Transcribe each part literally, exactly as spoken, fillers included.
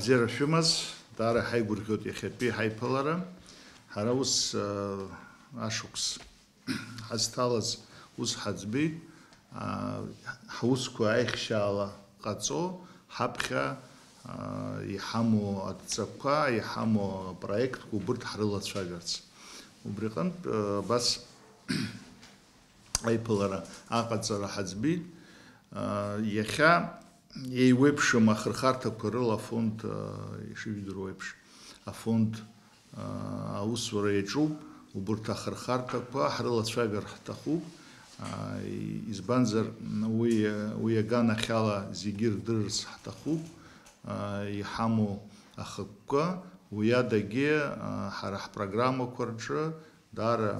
Бзиара шәымаз, даара ҳаигәырӷьоит иахьатәи ҳаиԥылара. Ҳара ус, э, ашықәс ҳазҭалаз ус ҳаӡбеит, а, ҳусқәа аихшьаала ҟаҵо, ҳаԥхьа, а, иҳамоу адҵақәа, иҳамоу апроектқәа убырҭ ҳрылацәажәарц. Убри аҟынтә, а, абас аиԥылара аҟаҵара ҳаӡбеит. А, иахьа еиуеиԥшым ахырхарҭақәа рыла афонд, а, ишыжәдыруа еиԥш, афонд аусура иаҿуп, убырҭ ахырхарҭақәа ҳрылацәажәар ҳҭахуп, избанзар, уи, уи аганахьала зегьы ирдырырц ҳҭахуп, иҳамоу ахықәкы, уи адагьы, ҳара ҳпрограммақәа рҿы даара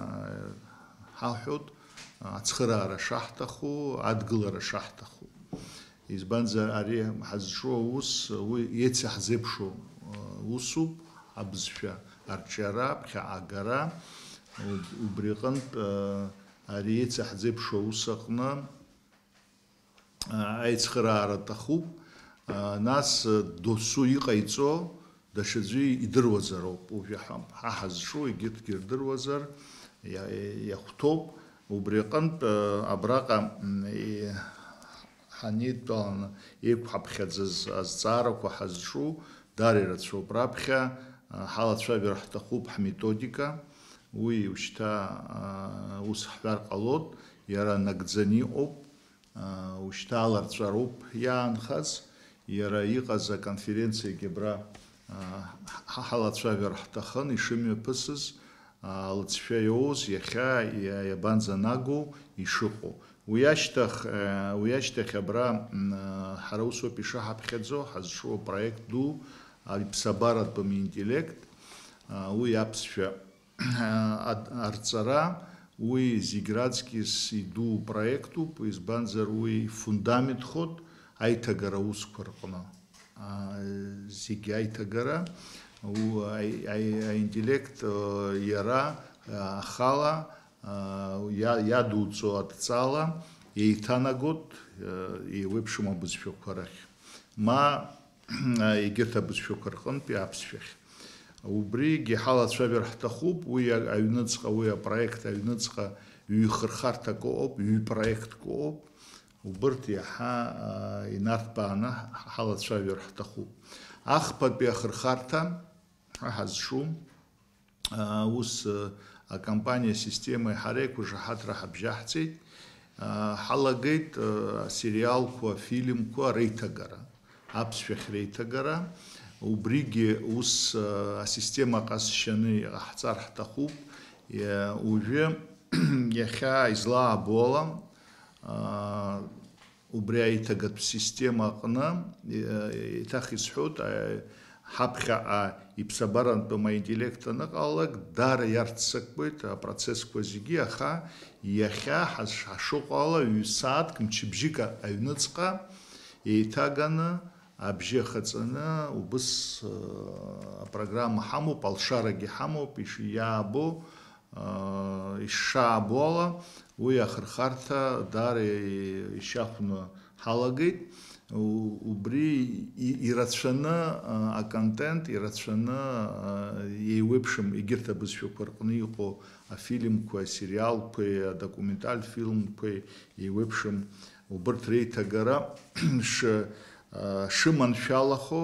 ҳаҳәоит, ацхыраара шаҳҭаху, адгылара шаҳҭаху. Избанзар, ари ҳазҿу аус, уи еицаҳзеиԥшу, э, усуп, абызшәа арҿиара, ԥхьаҟа агара, уб-, убри аҟынтә, э, ари еицаҳзеиԥшу аус аҟны, э, аицхыраара аҭахуп, э, нас, э, досу иҟаиҵо, даҽаӡәы идыруазароуп, уажәы ҳа, ҳа ҳазҿу егьырҭгьы рдыруазар, иа-, иахәҭоуп. Убри аҟынтә, э, абраҟа, м, и-, ҳанидтәаланы еиқәҳаԥхьаӡаз азҵаарақәа ҳазҿу даара ирацәоуп. Раԥхьа, э, ҳалацәажәар ҳҭахуп ҳметодика, уи ушьҭа, э, ус ҳҳәар ҟалоит, иара нагӡаны иҟоуп. Ушьҭа аларҵәароуп иаанхаз, иара иҟаз аконференциагьы абра, ҳа ҳалацәажәар ҳҭахын, ишымҩаԥысыз, алҵшәа иоуз, иахьа иа-, иабанӡанагоу ишыҟоу. Уи ашьҭах, уи ашьҭахь абра, ҳара усоуп ишаҳаԥхьаӡо, ҳазҿу апроект ду, аиԥсабаратәым интеллект, уи аԥсшәа ад-, арҵара, уи зегь раҵкьыс иду проектуп, избанзар уи фундаментхоит аиҭагара аусқәа рҟны. А, зегь аиҭагара, у-, аи-, аи-, аинтеллект, э, иара, э, ахала, э, иа-, иадуҵо адҵала еиҭанагоит, э, еиуеиԥшым абызшәақәа рахь. Ма егьырҭ абызшәақәа рҟынтәи аԥсшәахь. Убригьы ҳалацәажәар ҳҭахуп, уи а-, аҩныҵҟа, уи апроект аҩныҵҟа ҩ-хырхарҭак ыҟоуп, ҩ-проектк ыҟоуп, убырҭ иаҳа, а, инарҭбааны ҳ-, ҳалацәажәар ҳҭахуп. Ахԥатәи ахырхарҭа ҳа ҳазҿу, Ус, акомпаниа асистемеи ҳареи ақәшаҳаҭра ҳабжьаҳҵеит. Ҳалагеит асериалқәа, афильмқәа реиҭагара, аԥсшәахь реиҭагара. Убригьы ус асистема ҟазшьаны иҟаҳҵар ҳҭахуп. Уажәы иахьа излаабо ала, Убри аиҭагатә система аҟны, е-, еиҭах исҳәоит, а, ҳаԥхьаҟа иԥсабаратәым аинтеллект аныҟалалак, даара иарццакуеит апроцессқәа зегьы, аха иахьа ҳаш-, ҳашыҟоу ала, ҩ-сааҭк, мчыбжьык аҩныҵҟа еиҭаганы, абжьы ахаҵаны, убыс, э, апрограмма ҳамоуп, алшарагьы ҳамоуп, иш-, иаабо, Ишаабо ала, уи ахырхарҭа даара ишьахәны ҳалагеит. У-, убри и-, ирацәаны, а, аконтент, ирацәаны, а, еиуеиԥшым егьырҭ абызшәақәа рҟны иҟоу афильмқәеи, асериалқәеи, адокументальтә фильмқәеи еиуеиԥшым убырҭ реиҭагара ш-, а, шыманшәалахо,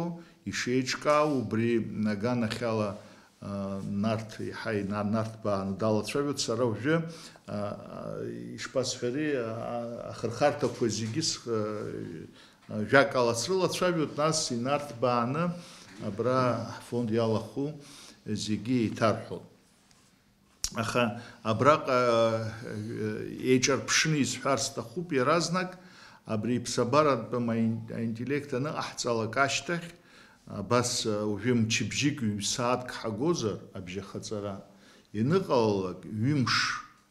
ишеиҿкаау, убри аганахьала Нарҭ иаҳа ина-, нарҭбааны далацәажәоит. Сара уажәы, а, а, ишԥасҳәари, а, а, ахырхарҭақәа зегьы с-, а, а, жәакала срылацәажәоит, нас инарҭбааны абра ҳфонд иалахәу зегьы еиҭарҳәоит. Аха абраҟа, а, еиҿарԥшны исҳәар сҭахуп иаразнак, абри иԥсабаратәым аин-, аинтеллект аныҟаҳҵалак ашьҭахь, Абас, уажәы мчыбжьык ҩ-сааҭк ҳагозар, абжьахаҵара, ианыҟалалак, ҩымш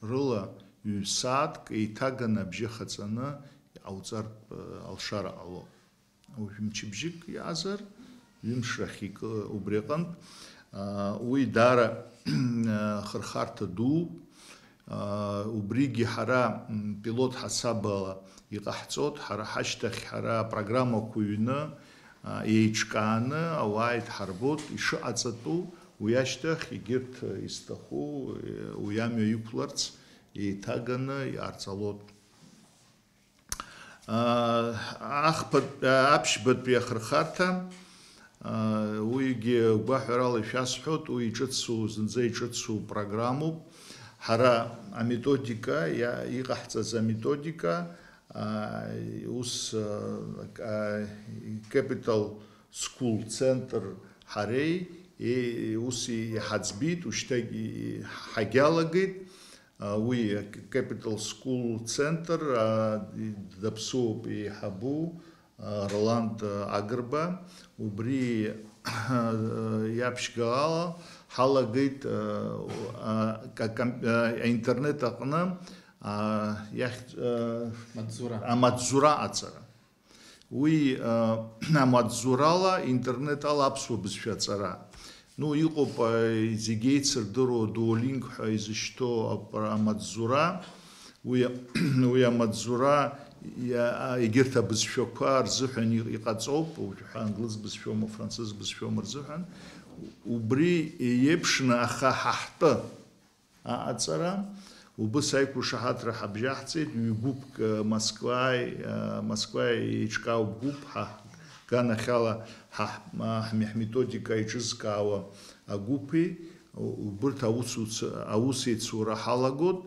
рыла ҩ-сааҭк еиҭаганы абжьы хаҵаны иҟауҵартә алшара ҟалоуп. Уажәы мчыбжьык иаазар, ҩымш рахь икы-, убри аҟынтә, а, уи даара, а, хырхарҭа дууп. Аа, убригьы ҳара, м, пилот ҳасабала иҟаҳҵоит, ҳара ҳашьҭахь ҳара апрограммақәа ҩны, еиҿкааны ауаа идҳарбоит ишыҟаҵатәу, уи ашьҭахь егьырҭ изҭаху уи амҩа иқәларц еиҭаганы иҟарҵалоит. Ахԥатә, аԥшьбатәи ахырхарҭа, уигьы гәаҳәарала ишәасҳәоит, уи иҿыцу, зынӡа иҿыцу программуп. Ҳара аметодика, иа-, иҟаҳҵаз аметодика, ус, Capital School Center ҳареи, ус иҳаӡбеит, ушьҭагь ҳагьалагеит. Уи Capital School Center даԥсуоуп еиҳабу Роланд Агрба. Убри иаԥшьгалала ҳалагеит аинтернет аҟны иахь-, Маҵзура. Амаҵзура аҵара. Уи, амаҵзурала, интернет ала аԥсуа бызшәа аҵара. Ну, иҟоуп, зегь еицырдыруа Duolingo ҳәа изышьҭоу апра-, амаҵзура. Уи, уи амаҵзура иа-, егьырҭ абызшәақәа рзыҳәан и-, иҟаҵоуп, уажәы англыз бызшәоума, францыз бызшәоума рзыҳәан. Убри еиԥшны, аха ҳа ҳтәы аҟаҵара. Убыс аиқәыршаҳаҭра ҳабжьаҳҵеит, ҩ-гәыԥк, Москваи, Москваи еиҿкаау гәыԥ, ҳа ҳганахьала ҳа ҳ-, ҳметодика еиҿызкаауа агәыԥи, убырҭ аусуц-, аусеицура ҳалагот,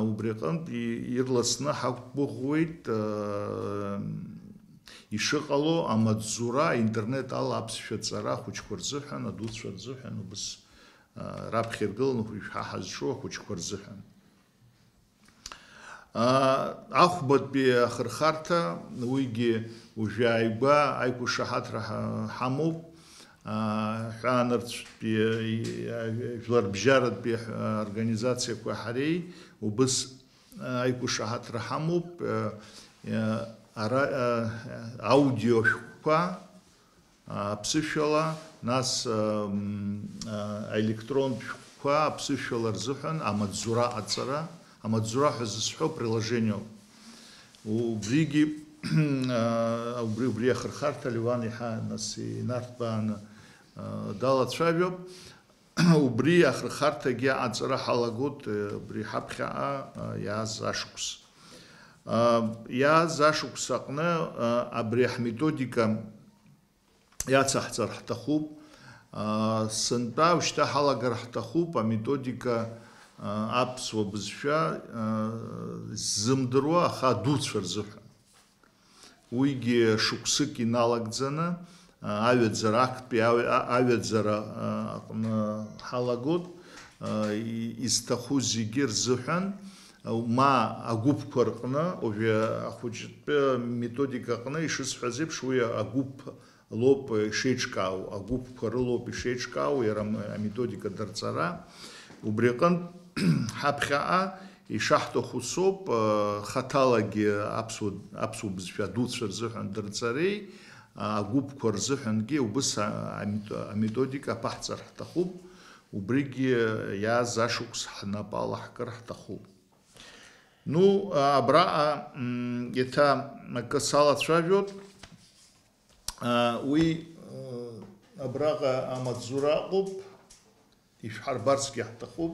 убри аҟынтә и-, ирласны ҳақәгәыӷуеит, ишыҟало амаҵзура, интернет ала аԥсшәа ҵара ахәыҷқәа рзыҳәан, адуцәа рзыҳәан, убыс раԥхьа иргыланы уажә ҳа ҳазҿу ахәыҷқәа рзыҳәан. Ахәбатәи ахырхарҭа, уигьы уажәы ааигәа аиқәыршаҳаҭра ҳа-, ҳамоуп. Ҳәаанырцәтәи, жәларбжьаратәи организациақәа ҳареи убыс аиқәыршаҳаҭра ҳамоуп. Ара, аудиошәҟәқәа, аԥсышәала, нас, м, а, аелектронтә шәҟәқәа аԥсышәала рзыҳәан амаҵзура аҵара, амаҵзура ҳәа зысҳәо приложениоуп. Убригьы, а, убри, убри ахырхарҭа Леуан иҳа нас инарҭбааны, а, далацәажәап. Убри ахырхарҭагьы аҵара ҳалагоит, а, убри ҳаԥхьаҟа, а, иааз ашықәс. А, иааз ашықәс аҟны, а, абри ҳметодика иацаҳҵар ҳҭахуп. Сынтәа ушьҭа ҳалагар ҳҭахуп аметодика аԥсуа бызшәа ззымдыруа, аха адуцәа рзыҳәан. Уигьы шықәсык иналагӡаны аҩаӡара, актәи аҩ-, а-, аҩаӡара аҟны ҳалагот, изҭаху зегьы рзыҳәан, ма агәыԥқәа рҟны, уажәы ахәыҷтәы методика аҟны ишысҳәаз еиԥш, уи агәыԥ лоуп ишеиҿкаау, агәыԥқәа рылоуп ишеиҿкаау иара ам-, аметодика дырҵара. Убри аҟынтә, ҳаԥхьаҟа ишаҳҭаху соуп, а, хаҭалагьы аԥсуа, аԥсуа бызшәа адуцәа рзыҳәан дырҵареи, а, агәыԥқәа рзыҳәангьы убыс, а, амет-, аметодика аԥаҳҵар ҳҭахуп, убригьы иааз ашықәс ҳнапы алаҳкыр ҳҭахуп. Ну, а, абраҟа, м, еиҭа акы салацәажәот. А, уи, а, абраҟа амаҵзура ыҟоуп, ишәҳарбарцгьы ҳҭахуп.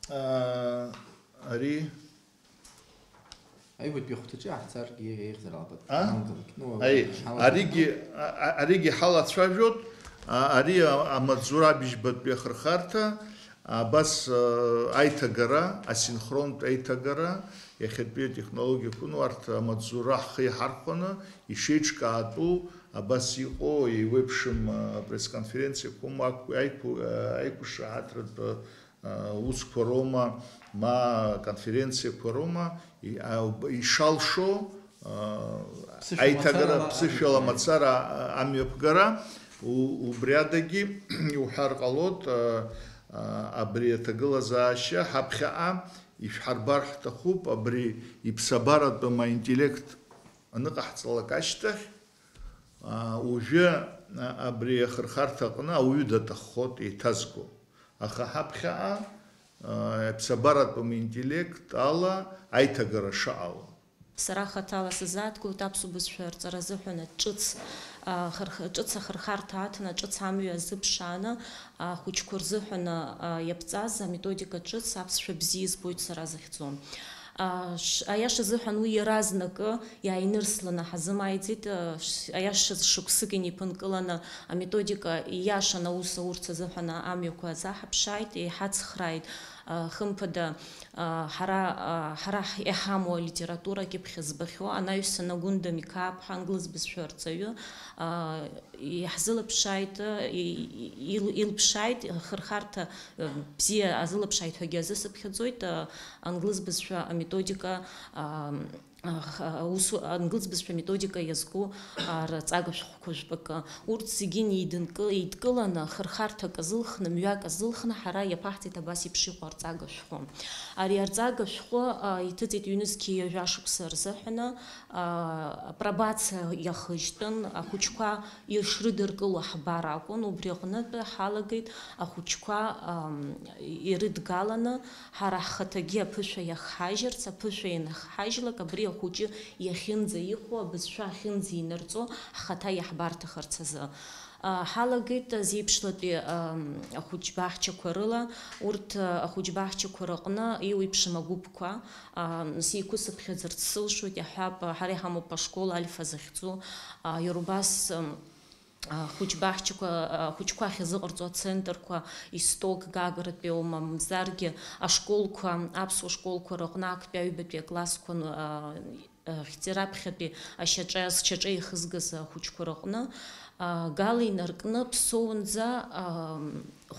А, ари Аҩбатәи ахәҭаҿы иаҳцаргьы еиӷьзар албаҭ. А? Аалгалак. Ну, Аи, ҳала-, аригьы, а, а, аригьы ҳалацәажәот, а, ари а-, амаҵзура абжьбатәи ахырхарҭа, Абас, э, аиҭагара, асинхронтә аиҭагара, иахьатәи атехнологиақәа, ну, арҭ амаҵзура ҳхы иҳархәаны, ишеиҿкаатәу, абас иҟоу, еиуеиԥшым, э, апресс-конференциақәоума, ақә-, аиқәу-, э, аиқәшаҳаҭратә, э, усқәа роума, ма конференциақәа роума, и-, а, ишалшо, Ԥсышәала аиҭагара, мацара ԥсышәала амҩаԥгара. Мацара, а, амҩаԥгара, у-, убри адагьы иуҳәар ҟалоит, а, а, абри аҭагылазаашьа ҳаԥхьаҟа ишәҳарбар ҳҭахуп, абри иԥсабаратәым аинтеллект аныҟаҳҵалак ашьҭахь, а, уажәы, а, абри ахырхарҭа аҟны ауаҩы даҭаххоит еиҭазго. Аха ҳаԥхьаҟа, а, иԥсабаратәым интеллект ала аиҭагара шаҟало. Сара хаҭала сазааҭгылоит аԥсуа бызшәа арҵара азыҳәан ҿыц, а, хырх-, ҿыц ахырхарҭа аҭаны, ҿыц амҩа азыԥшааны, ахәыҷқәа рзыҳәан, а, иаԥҵаз аметодика ҿыц аԥсшәа бзиа избоит сара захьӡу. А, ш-, аиаша азыҳәан уи иаразнакы иааинырсланы ҳазымааиӡеит, а, ш-, аиаша шықәсык инеиԥынкыланы аметодика ииашан аус аурц азыҳәан амҩақәа азаҳаԥшааит, еиҳацхрааит, а, хымԥада, а, ҳара, а, ҳара ҳ-, иҳамоу алитература акьыԥхь збахьоу анаҩсан Агәында Миқаԥҳа англыз бызшәа арҵаҩы, а, иаҳзылаԥшааит, и-, и-, ил-, илԥшааит, хырхарҭа, э, бзиа азылаԥшааит ҳәагьы азысыԥхьаӡоит, а, англыз бызшәа аметодика, а, а, х-, аусу-, англыз бызшәа аметодика иазку, а, рҵага шәҟәқәа жәпакы. Урҭ зегьы неидынкы-, еидкыланы, хырхарҭак азылхны, мҩак азылхны, ҳара иаԥаҳҵеит абас еиԥш иҟоу арҵага шәҟәы. Ари арҵага шәҟәы, а, иҭыҵит ҩнызқьи ҩажәа шықәса рзыҳәаны, а, апробациа иахыжьтәын, ахәыҷқәа ишрыдыркыло ҳбар акәын, убри аҟнытә ҳалагеит ахәыҷқәа, ам, ирыдгаланы, ҳара ҳхаҭагьы аԥышәа иахҳажьырц, аԥышәа ианахҳажьлак, абри ахәыҷы иахьынӡаихәо, абызшәа ахьынӡаинырҵо, ҳхаҭа иаҳбарҭахарц азы. А, ҳалагеит азеиԥшлатәи, ам, ахәыҷбаҳчақәа рыла, урҭ, а, ахәыҷбаҳчақәа рыҟны еиуеиԥшым агәыԥқәа, ам, сеиқәысыԥхьаӡарц сылшоит, иаҳҳәап, ҳара иҳамоуп ашкол Альфа захьӡу, а, иара убас, ам, ахәыҷбаҳчақәа, ахәыҷқәа ахьазыҟарҵо ацентрқәа, исток Гагратәи аума, мамзаргьы ашколқәа, аԥсуа школқәа рыҟны актәи аҩбатәи аклассқәа, а, ахьӡи раԥхьатәи ашьаҿа, зшьаҿа ихызгаз ахәыҷқәа рыҟны, а, гала инаркны Ԥсоунӡа, а,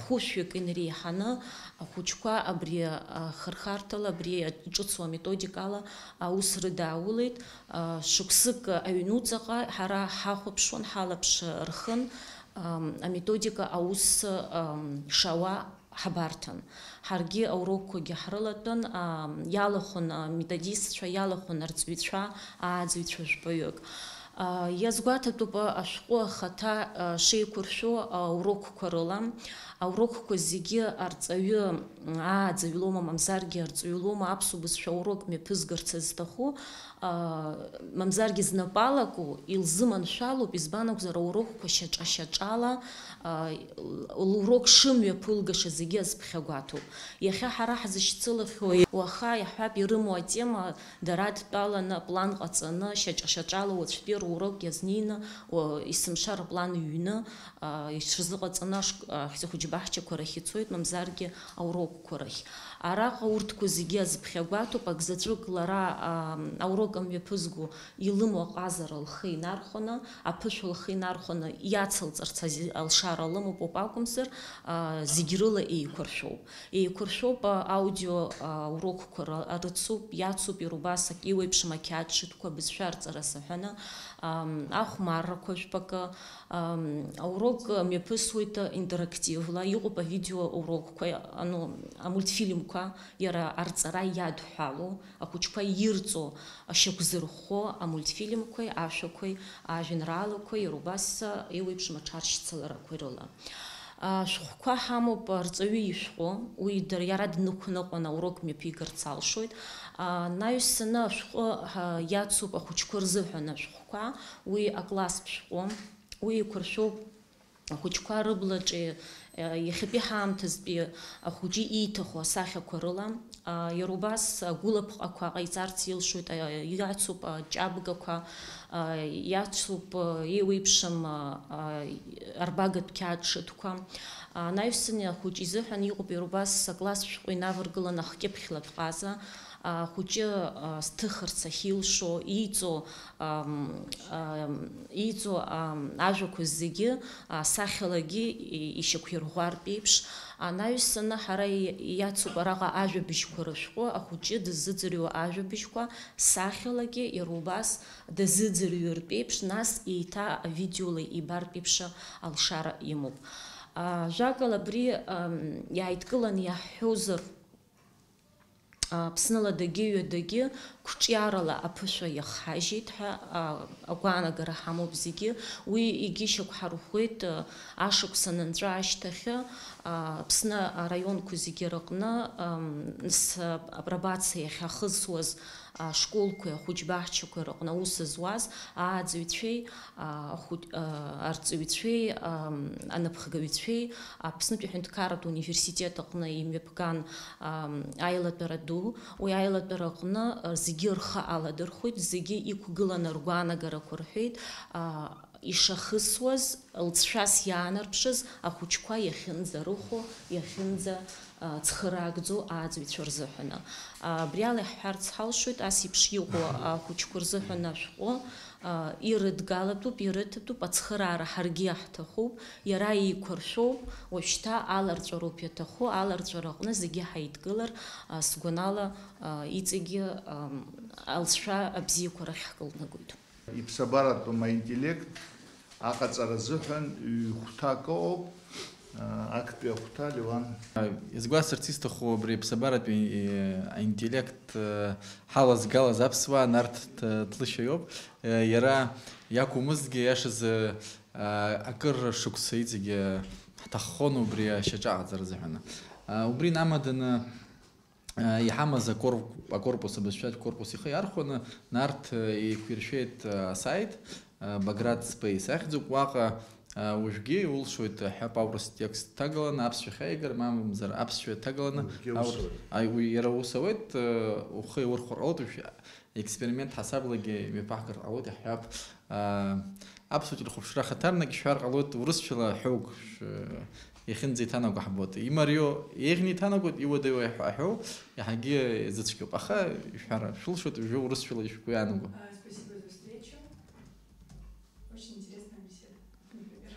хәышәҩык инареиҳаны ахәыҷқәа абри ахырхарҭала, абри ҿыцу аметодикала аус рыдаулеит. А, шықәсык аҩнуҵаҟа ҳара ҳахәаԥшуан, ҳалаԥш рхын, ам, аметодика аус, ам, шауа ҳабарҭан. Ҳаргьы аурокқәагьы ҳрылатәан, ам, иалахәын аметодистцәа, иалахәын арҵаҩцәа, ааӡаҩцәа жәпаҩык. А, иазгәаҭатәуп ашәҟәы ахаҭа, а, шеиқәыршәо аурокқәа рыла. Аурокқәа зегьы арҵаҩы, ааӡаҩ лоума, мамзаргьы арҵаҩы лоума, аԥсуа бызшәа аурок мҩаԥызгарц зҭаху, а, мамзаргьы знапы алаку илзыманшәалоуп, избан акәзар, аурокқәа шьаҿа-шьаҿала, а, лурок шымҩаԥылгаша зегьы азԥхьа гәаҭоуп. Иахьа ҳара ҳзышьцылахьоу, уаха, иаҳҳәап, ирымоу атема дара адтәаланы аплан ҟаҵаны, шьаҿа-шьаҿала уаҵәтәи рурок иазнеины, уа-, есымша рыплан ҩны, а, ишрзыҟаҵаны ашк-, а, хәыҷбаҳчақәа рахь ицоит, мамзаргьы аурокқәа рахь. Араҟа урҭқәа зегьы азыԥхьа гәаҭоуп, акзаҵәык лара, а, аурок амҩаԥызго илымоу аҟазара лхы инархәаны, аԥышәа лхы инархәаны иацылҵарц ази-, алшара лымоуп ауп акәымзар, а, зегь рыла еиқәыршәоуп. Еиқәыршәоуп, а, аудио, а, урокқәа ра-, рыцуп, иацуп, иара убас ак еиуеиԥшым ақьаад ҽыҭқәа абызшәа арҵара азыҳәаны, ам, ахәмаррақәа жәпакы, ам, аурок мҩаԥысуеит интерактивла, иҟоуп авидео урокқәа, ану, амультфильмқәа, иара арҵара иадҳәалоу, ахәыҷқәа ирҵо ашьақәзырхәо амультфильмқәеи, ашәақәеи, ажәеинраалақәеи, иара убас еиуеиԥшым аҽаршьцыларақәеи рыла. Ашәҟәқәа ҳамоуп, арҵаҩы ишәҟәы, уи дыр-, иара днықәныҟәан аурок мҩаԥигарц алшоит. Анаҩсаны ашәҟәы, ҳа, иацуп ахәыҷқәа рзыҳәан ашәҟәқәа, уи акласстә шәҟәы, уи еиқәыршәоуп ахәыҷқәа рыблаҿы, е, иахьатәи ҳаамҭазтәи ахәыҷы ииҭаху асахьақәа рыла. А, иара убас агәылапҟақәа ҟаиҵарц илшоит, а, иацуп аҷабгақәа, а, иацуп, а, еиуеиԥшым, а, а, арбагатә қьаад ҽыҭқәа. А, анаҩсаны ахәыҷы изыҳәан иҟоуп иара убас акласс шәҟәы инаваргылан ахкьыԥхьлатә ҟаза, а, ахәыҷы, а, зҭыхырц ахьилшо, ииҵо, ам, ам, ииҵо, ам, ажәақәа зегьы, а, сахьалагьы и-, ишьақәирӷәӷәартә еиԥш, анаҩсаны ҳара и-, иацуп араҟа ажәабжьқәа рышәҟәы, ахәыҷы дыззыӡырҩуа ажәабжьқәа сахьалагьы иара убас дазыӡырҩыртә еиԥш, нас еиҭа авидеола ибартә еиԥш алшара имоуп. А, жәакала, абри, ам, иааидкыланы иаҳҳәозар, Аԥсныладагьы ҩадагьы Қәҿиарала аԥышәа иахҳажьеит ҳәа, а, агәаанагара ҳамоуп зегьы. Уи егьи шьақәҳарӷәӷәеит, а, ашықәс анынҵәа ашьҭахьы, а, Аԥсны араионқәа зегьы рыҟны, ам, с-, апробациа иахьахысуаз ашколқәеи ахәыҷбаҳчақәеи рыҟны аус зуаз ааӡаҩцәеи, а, ахәыҷ-, а, арҵаҩцәеи, ам, анапхгаҩцәеи, Аԥснытәи аҳәынҭқарратә университет аҟны имҩаԥган, ам, аилатәара ду. Уи аилатәара аҟны, а, зегьы рхы аладырхәит, зегьы иқәгыланы ргәаанагарақәа рҳәеит, а, ишахысуаз, лҵшәас иаанарԥшыз ахәыҷқәа иахьынӡарыхәо, иахьынӡа, а, цхыраагӡоу ааӡаҩцәа рзыҳәаны. А, абриала иаҳҳәарц ҳалшоит, ас еиԥш иҟоу ахәыҷқәа рзыҳәан ашәҟәы, а, ирыдгалатәуп, ирыҭатәуп, ацхыраара ҳаргьы иаҳҭахуп, иара еиқәыршәоуп, уажәшьҭа аларҵәароуп иаҭаху, аларҵәара аҟны зегьы ҳаидгылар, а, сгәанала, а, иҵегьы, ам, алҵшәа абзиақәа рахь ҳкылнагоит. Иԥсабаратәым аинтеллект аҟаҵара азыҳәан ҩ-хәҭак ыҟоуп, а, актәи ахәҭа, Леуан. Изгәасҭарц исҭаху абри аԥсабаратәи, э, аинтеллект, э, ҳалазгалаз аԥсуаа Нарҭ ҭ-, Ҭлышьа иоуп. Э, иара иакәмызҭгьы, иашазы, э, акыр шықәса иҵегьы ҳҭаххон убри ашьаҿа аҟаҵара азыҳәан. Э, убри инамаданы, э, иҳамаз акор-, акорпус, абызшәатә корпус ихы иархәаны, Нарҭ, э, еиқәиршәеит, э, асайт, э, Баграт Space ахьӡуп. Уаҟа, э, уажәгьы иулшоит, э, ҳәап аурыс текст ҭагаланы аԥсшәахь ааигар, мамзар аԥсшәа ҭагаланы Уажәгьы аурыс, аус ауеит. Ааи, уи иара ус ауеит, э, ухы иаурхәар ҟалоит, уажә Експеримент ҳасаблагьы имҩаԥаҳгар ҟалоит, иаҳҳәап, аа, аԥсуа телехәаԥшра ахаҭарнак ишәар ҟалоит урысшәала ҳәоук, ш-, иахьынӡеиҭанаго ҳбоит. Имариоу еиӷьны иҭанагоит, иуадаҩу аҳәо-, аҳәоу иаҳагьы изыцәгьоуп. Аха ишәҳәар шәылшоит, уажәы урысшәала ишәгәы иаанаго. А, спасибо за встречу. Очень интересная беседа, например.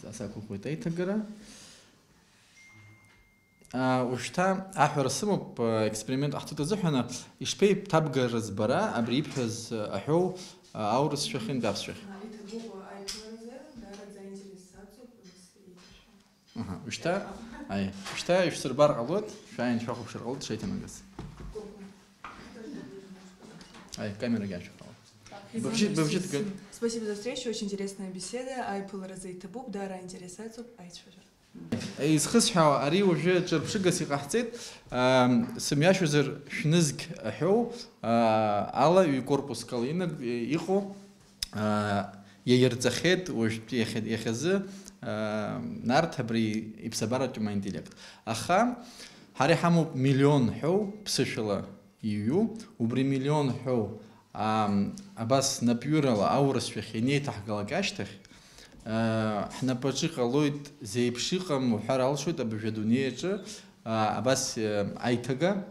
Са сақәыхәоит аиҭагара. А, ушьҭа аҳәара сымоуп, а, експеримент ҟаҳҵоит азыҳәан, ишԥеиҭабгарыз бара абри ибҳәаз, а, аҳәоу, а, аурысшәахьынтә аԥсшәахь? А, иҭабуп аиԥыларазы, даараӡа аинтерес саҵоуп, ус еиҭашәа. Аҳа, ушьҭа, аи, ушьҭа ишәсырбар ҟалоит, шәааин шәахәаԥшыр ҟалоит шеиҭанагаз. Аи, камерагьы ашәа ҟалоит. Быбжьы, быбжьы ҭган. Спасибо за встречу, очень интересная беседа. Аиԥыларазы иҭабуп, даара аинтерес аҵоуп, аицәажәара. Изхысҳәаауа, ари уажәы ҿырԥшыгас иҟаҳҵеит, ам, сымҩашьозар шәнызқь аҳәоу, а, ала ҩ-корпуск ала инаг-, иҟоу, а, иаирҵахьеит уажәтәи иахьа-, иахьазы, а, Нарҭ абри иԥсабаратәым аинтеллект. Аха ҳара иҳамоуп миллион ҳәоу ԥсышәала иҩу, убри миллион ҳәоу, ам, абас напҩырала аурысшәахь ианеиҭаҳгалак ашьҭахь, а, ҳнапаҿы иҟалоит зеиԥш иҟам уҳәар алшоит абыржәы адунеи аҿы, а, абас, а, аиҭага,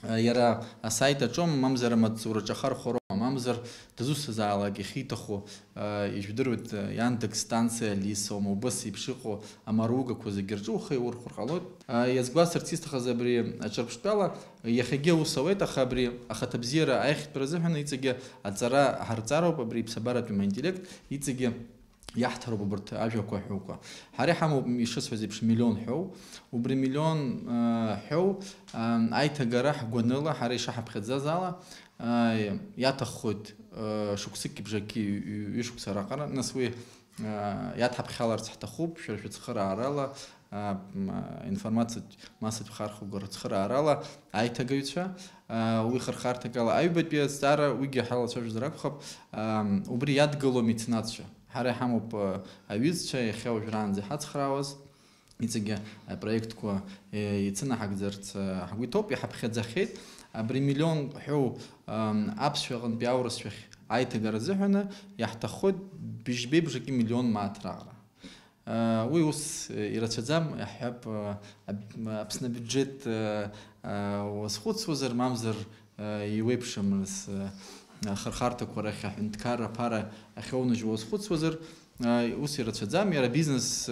а, иара асайт аҿоума, мамзар амаҵзураҿы ахархәароума, мамзар дызусҭазаалак иахьиҭаху, а, ижәдыруеит, а, Яндекс станциа Алисоума, убас еиԥш иҟоу амаругақәа зегьы рҿы ухы иаурхәар ҟалоит. А, иазгәасҭарц исҭахыз абри аҿырԥштәала, иахьагьы аус ауеит, аха абри ахаҭабзиара аиӷьтәра азыҳәан иҵегьы аҵара ҳарҵароуп, абри иԥсабаратәым аинтеллект иҵегьы иаҳҭароуп убарҭ ажәақәа аҳәоуқәа. Ҳара иҳамоуп, ишысҳәаз еиԥш, миллион ҳәоу. Убри миллион, э, ҳәоу, э, аиҭагара ҳгәаныла, ҳара ишаҳаԥхьаӡаз ала, э, иаҭаххоит, э, шықәсыки бжаки ҩ-, ҩ-, ҩышықәса раҟара. Нас уи, э, иадҳаԥхьаларц ҳҭахуп, шәара шәыцхыраарала, а, м, а, информациатә массатә хархәагара цхыраарала аиҭагаҩцәа, а, уи хырхарҭак ала аҩбатәи азҵаара, уигьы ҳалацәажәозар акәхап, ам, убри иадгылоу амеценатцәа. Ҳара иҳамоуп, а, аҩызцәа иахьа уажәраанӡа иҳацхраауаз, иҵегьы апроектқәа, е, ицынаҳагӡарц, а, ҳгәы иҭоуп, иҳаԥхьаӡахьеит. Абри миллион ҳәоу, ам, аԥсшәа аҟынтәи аурысшәахь аиҭагара азыҳәаны иаҳҭаххоит быжьбеи бжаки миллион мааҭ раҟара. Уи ус ирацәаӡам, иаҳҳәап, Аԥсны абиуџьеҭ уазхәыцуазар, мамзар иуеиԥшымыз ахырхарҭақәа рахь аҳәынҭқарра аԥара ахьоунажьуа уазхәыцуазар, ус ирацәаӡам, иара абизнес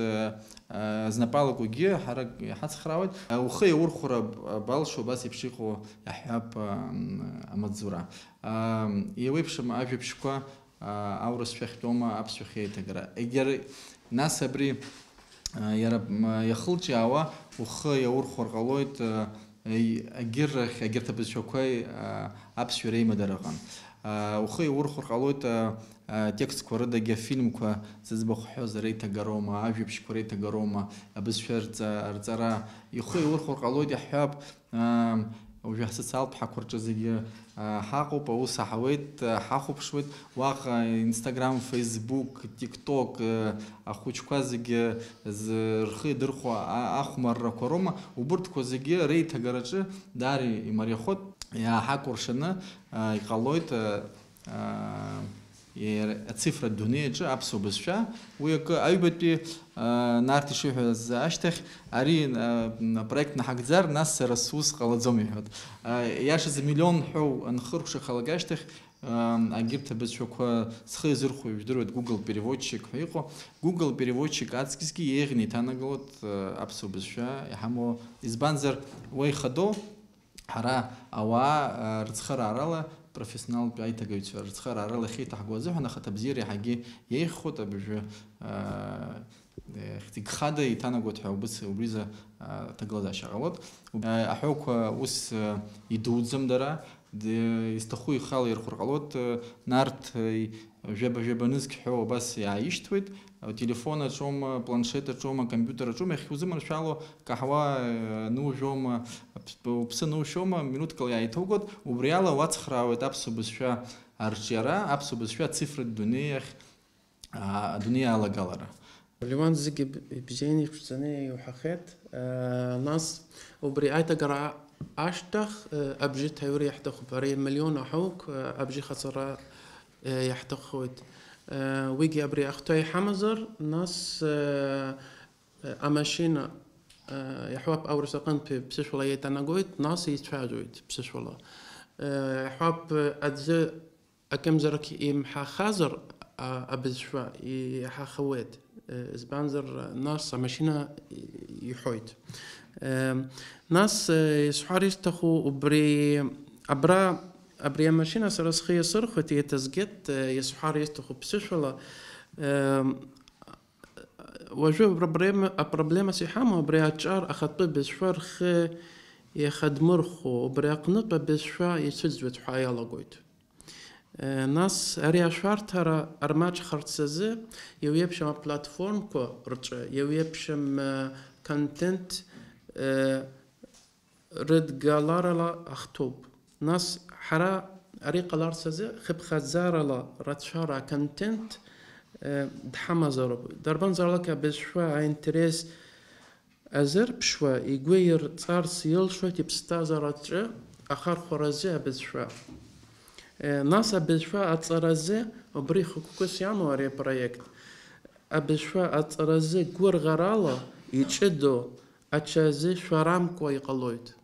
знапы алакугьы ҳара иҳацхраауеит. Ухы иаурхәара балшо абас еиԥш иҟоу, иаҳҳәап, амаҵзура. Иеиуеиԥшым ажәабжьқәа аа, аурысшәа ахьтәоума аԥсшәахь еиҭагара. Егьар-, нас абри, аа, иара, м, иахылҿиаауа ухы иаурхәар ҟалоит, аа, и-, агьырахь, агьырҭ абызшәақәеи, аа, аԥсшәа реимадара ыҟан. Аа, ухы иаурхәар ҟалоит, аа, аа, атекстқәа рыдагьы, афильмқәа зыӡбахә ҳҳәоз реиҭагароума, ажәабжьқәа реиҭагароума, абызшәа рҵа-, рҵара. Ихы иаурхәар ҟалоит, иаҳҳәап, аа, уажәы ҳсоциалтә ҳақәа рҿы зегьы, аа, ҳаҟоуп, аус аҳауеит, аа, ҳахәаԥшуеит. Уаҟа Instagram, Facebook, TikTok, аа, ахәыҷқәа зегьы зы-, рхы идырхәо а-, ахәмаррақәа роума, убырҭқәа зегьы реиҭагараҿы даара имариахоит, иааҳакәыршаны, аа, иҟалоит, аа, аа, иара ацифратә дунеи аҿы аԥсуа бызшәа. Уи акы аҩбатәи, аа, Нарҭ ишиҳәаз ашьҭахь, ари, аа, апроект наҳагӡар, нас сара сус ҟалаӡом, иҳәоит. Аа, иашазы, миллион ҳәоу анхыркәшахалак ашьҭахь, аа, агьырҭ абызшәақәа схы иазырхәо, ижәдыруеит, Google переводчик ҳәа иҟоу. Google переводчик аҵкьысгьы еиӷьны иҭанагалоит, аа, аԥсуа бызшәа иҳамоу. Избанзар, уа ихадоу, ҳара ауаа, аа, рыцхыраарала, профессионалтә аиҭагаҩцәа рыцхыраарала иахьеиҭаҳго азыҳәан ахаҭабзиара иаҳагьы иеиӷьхоит, абыржәы, аа, ихҭигхада иҭанагоит ҳәа убыс-, убризы, аа, ҭагылазаашьа ҟалоит. Уб-, аа, аҳәоуқәа ус, аа, идуӡӡам дара, д-, изҭаху ихала ирхәыр ҟалоит, аа, Нарҭ, аа, жәаба-жәаба нызқь ҳәа убас иааишьҭуеит, ателефон аҿоума, планшет аҿоума, компиутер аҿоума, иахьузыманшәало, каҳуа, э, нужәома, аԥ-, уԥсы нушәома, минуҭкала иааиҭугоит, убри ала уацхраауеит аԥсуа бызшәа арҿиара, аԥсуа бызшәа ацифратә дунеи ахь, а, адунеи алагалара. Леуан зегьы б-, ибзианы иԥшӡаны иуҳәахьеит. Э, нас убри аиҭагара ашьҭахь, э, абжьы ҭаҩыр иаҳҭахуп. Ари миллион аҳаук, э, абжьы хаҵара, э, иаҳҭахуеит. Э, уигьы абри ахәҭа иҳамазар, нас, э, э, амашьына, э, иаҳуап аурыс аҟынтәи ԥсышәала иеиҭанагоит, нас ицәажәоит ԥсышәала. Э, иаҳуап, э, аӡы акымзарак имҳахазар, а, абызшәа иҳахауеит, э, избанзар, нас амашьына и-, иҳәоит. Э, нас, э, исҳәар исҭаху убри, абра, абри амашьына сара схы иасырхәеит, еиҭазгеит, э, исҳәар исҭаху ԥсышәала, э, уажәы апроблема, апроблемас иҳамоу абри аҿар ахатәы бызшәа рхы иахадмырхәо, убри аҟнытә абызшәа ицәыӡуеит ҳәа иалагоит. Э, нас ари ашәарҭара армаҷхарц азы иуеиԥшым аплатформқәа рҿы, иуеиԥшым, э, контент, э, рыдгаларала ахҭоуп. Нас ҳара ари ҟаларц азы хыԥхьаӡарала рацәара аконтент, э, дҳамазароуп. Дарбанзаалак абызшәа аинтерес азырԥшуа игәы ирҵарц илшоит иԥсҭазаараҿы ахархәаразы абызшәа. Э, нас абызшәа аҵаразы убри хықәкыс иамоу ари апроект. Абызшәа аҵаразы гәырӷьарала иҷыдоу ачазы шәарамкәа иҟалоит.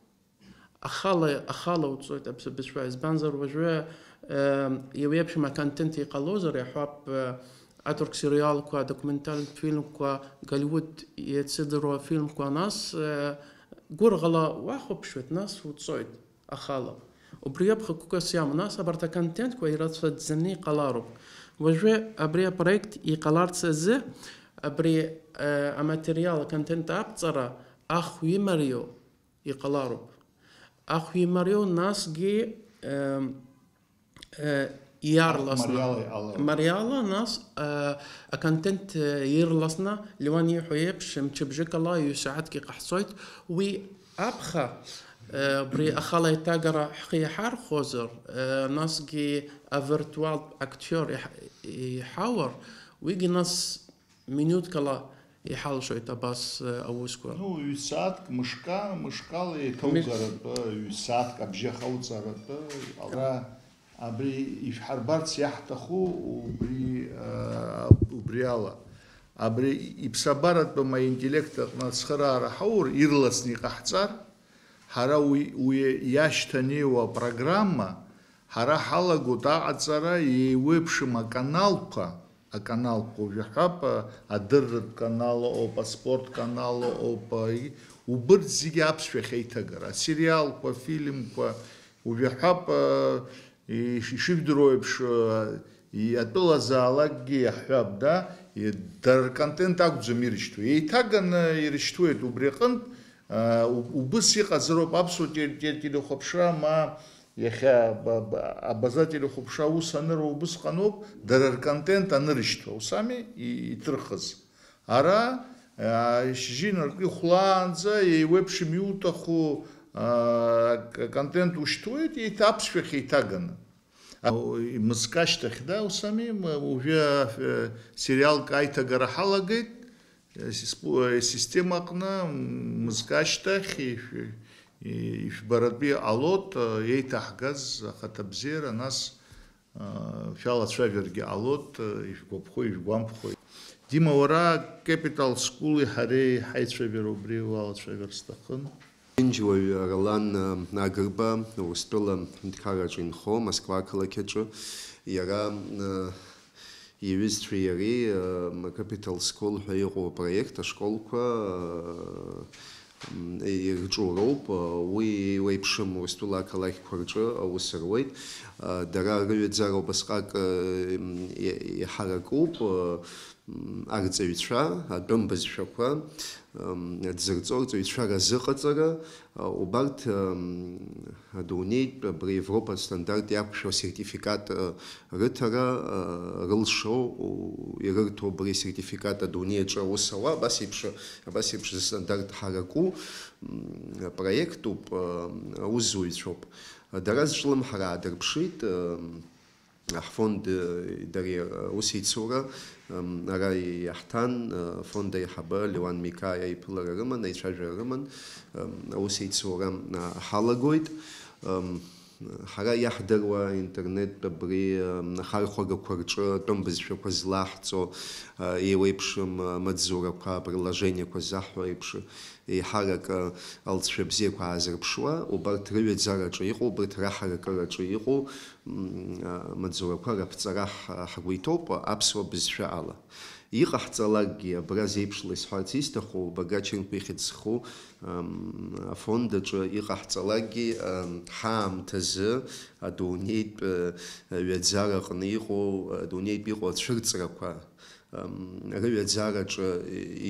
Ахала, ахала уҵоит аб-, абызшәа, избанзар уажәы, э, иуеиԥшым аконтент иҟалозар, иаҳҳәап, э, аҭырқә сериалқәа, адокументалтә фильмқәа, Голливуд иацыдыруа афильмқәа, нас, э, гәырӷьала уахәаԥшуеит, нас уҵоит ахала. Убриоуп хықәкыс иамоу, нас абарҭ аконтентқәа ирацәаӡаны иҟалароуп. Уажәы абри апроект иҟаларц азы абри, э, аматериал, аконтент аԥҵара ахә имариоу иҟалароуп. Ахә имариоу насгьы, э, э, иаарласны. Мариала иҟалароуп. Мариала, нас, э, аконтент, э, ирласны, Леуан ииҳәо еиԥш, мчыбжьык ала, ҩ-сааҭк иҟаҳҵоит. Уи аԥха, э, убри ахала аиҭагара ҳхы иҳархәозар, э, насгьы авиртуалтә актиор иҳ-, иҳауар, уигьы нас минуҭкала иҳалшоит абас, э, аусқәа. Ну, ҩ-сааҭк мышка, мышкала еиҭаугаратәы, ҩ-сааҭк абжьы ахауҵаратәы, ара абри ишәҳарбарц иаҳҭаху убри, э, убри ала. Абри иԥсабаратәым аинтеллект аҟны ацхыраара ҳаур, ирласны иҟаҳҵар, ҳара уи, уи иашьҭанеиуа апрограмма, ҳара ҳалагоит аҟаҵара еиуеиԥшым аканалқәа, аканалқәа, уажәы ҳҳәап, адырратә канал ыҟоуп, аспорт канал ыҟоуп, и-, убырҭ зегьы аԥсшәахь аиҭагара, асериалқәа, афильмқәа, уажәы ҳҳәап, иш-, ишыжәдыруа еиԥш, Иатәылазаалакгьы иаҳҳәап, да, и-, дара рконтент акәӡам ирышьҭоу. Еиҭаганы ирышьҭуеит убри аҟынтә, а, у-, убыс иҟазароуп аԥсуа те-, те-, телехәаԥшра, ма иахьа ба-, ба-, абаза телехәаԥшра аус аныру убысҟаноуп, дара рконтент анырышьҭуа, ус ами и-, иҭырхыз. Ара, а, шьыжьи инаркны ихәлаанӡа еиуеиԥшым иуҭаху, а, к-, контент ушьҭуеит, еиҭа аԥсшәахь еиҭаганы. А, мызкы ашьҭахь, да, ус ами, м-, уажәы, э, сериалк аиҭагара ҳалагеит, э, сис-, э, система аҟны, м-, мызкы ашьҭахь ишә-, и-, ишәбаратәы иҟалоит, э, еиҭаҳгаз ахаҭабзиара, нас, э, шәалацәажәаргьы ҟалоит, э, ишәгәаԥхо, ишәгәамԥхо. Дима, уара Capital School-и ҳареи ҳаицәажәара убри уалацәажәар сҭахын. Аԥенџьуаҩ Ролан Агрба Урыстәыла аҳәынҭқарраҿы инхо, Москва ақалақь аҿы. Иара, э, иҩызцәеи иареи, э, Capital School ҳәа иҟоу апроект ашколқәа, э, м, ирҿу роуп. Уи еиуеиԥшым Урыстәыла ақалақьқәа рҿы аус руеит. Э, дара рыҩаӡара убасҟак, э, м, иа-, иҳаракуп. Э, м, арҵаҩцәа, атәым бызшәақәа, м, дзырҵо арҵаҩцәа разыҟаҵара, а, убарҭ, м, адунеитә, абри Европа астандарт иақәшәо асертификат, а, рыҭара, а, рылшо, у, ирырҭо абри асертификат адунеи аҿы аус ауа, абас еиԥш, абас еиԥш зстандарт ҳараку, м, проектуп, а, аусзуҩцәоуп. Дара зҿлымҳара аадырԥшит, м, Ҳфонд, э, дареи, э, усеицура, м, ара иаҳҭан, э, афонд аиҳабы Леуан Микаиа иԥылара рыман, аицәажәара рыман, м, аусеицура, а, ҳалагоит. М, ҳара иаҳдыруа интернеттә абри, м, ахархәагақәа рҿы атәым бызшәақәа злаҳҵо, а, еиуеиԥшым, а, амаҵзурақәа, априложениеқәа заҳҳәо еиԥш, еиҳарак, а, алҵшәа бзиақәа аазырԥшуа, убарҭ рыҩаӡараҿы иҟоу, убарҭ раҳаракыраҿы иҟоу, м, а, маҵзурақәа раԥҵара ҳ-, ҳгәы иҭоуп аԥсуа бызшәа ала. Иҟаҳҵалакгьы, абра зеиԥшла исҳәарц исҭаху, Багаченко ихьӡ зху, ам, афонд аҿы иҟаҳҵалакгьы, ам, ҳаамҭазы адунеитә, э, ҩаӡараҟны иҟоу, адунеитә иҟоу ацәырҵрақәа, ам, рыҩаӡараҿы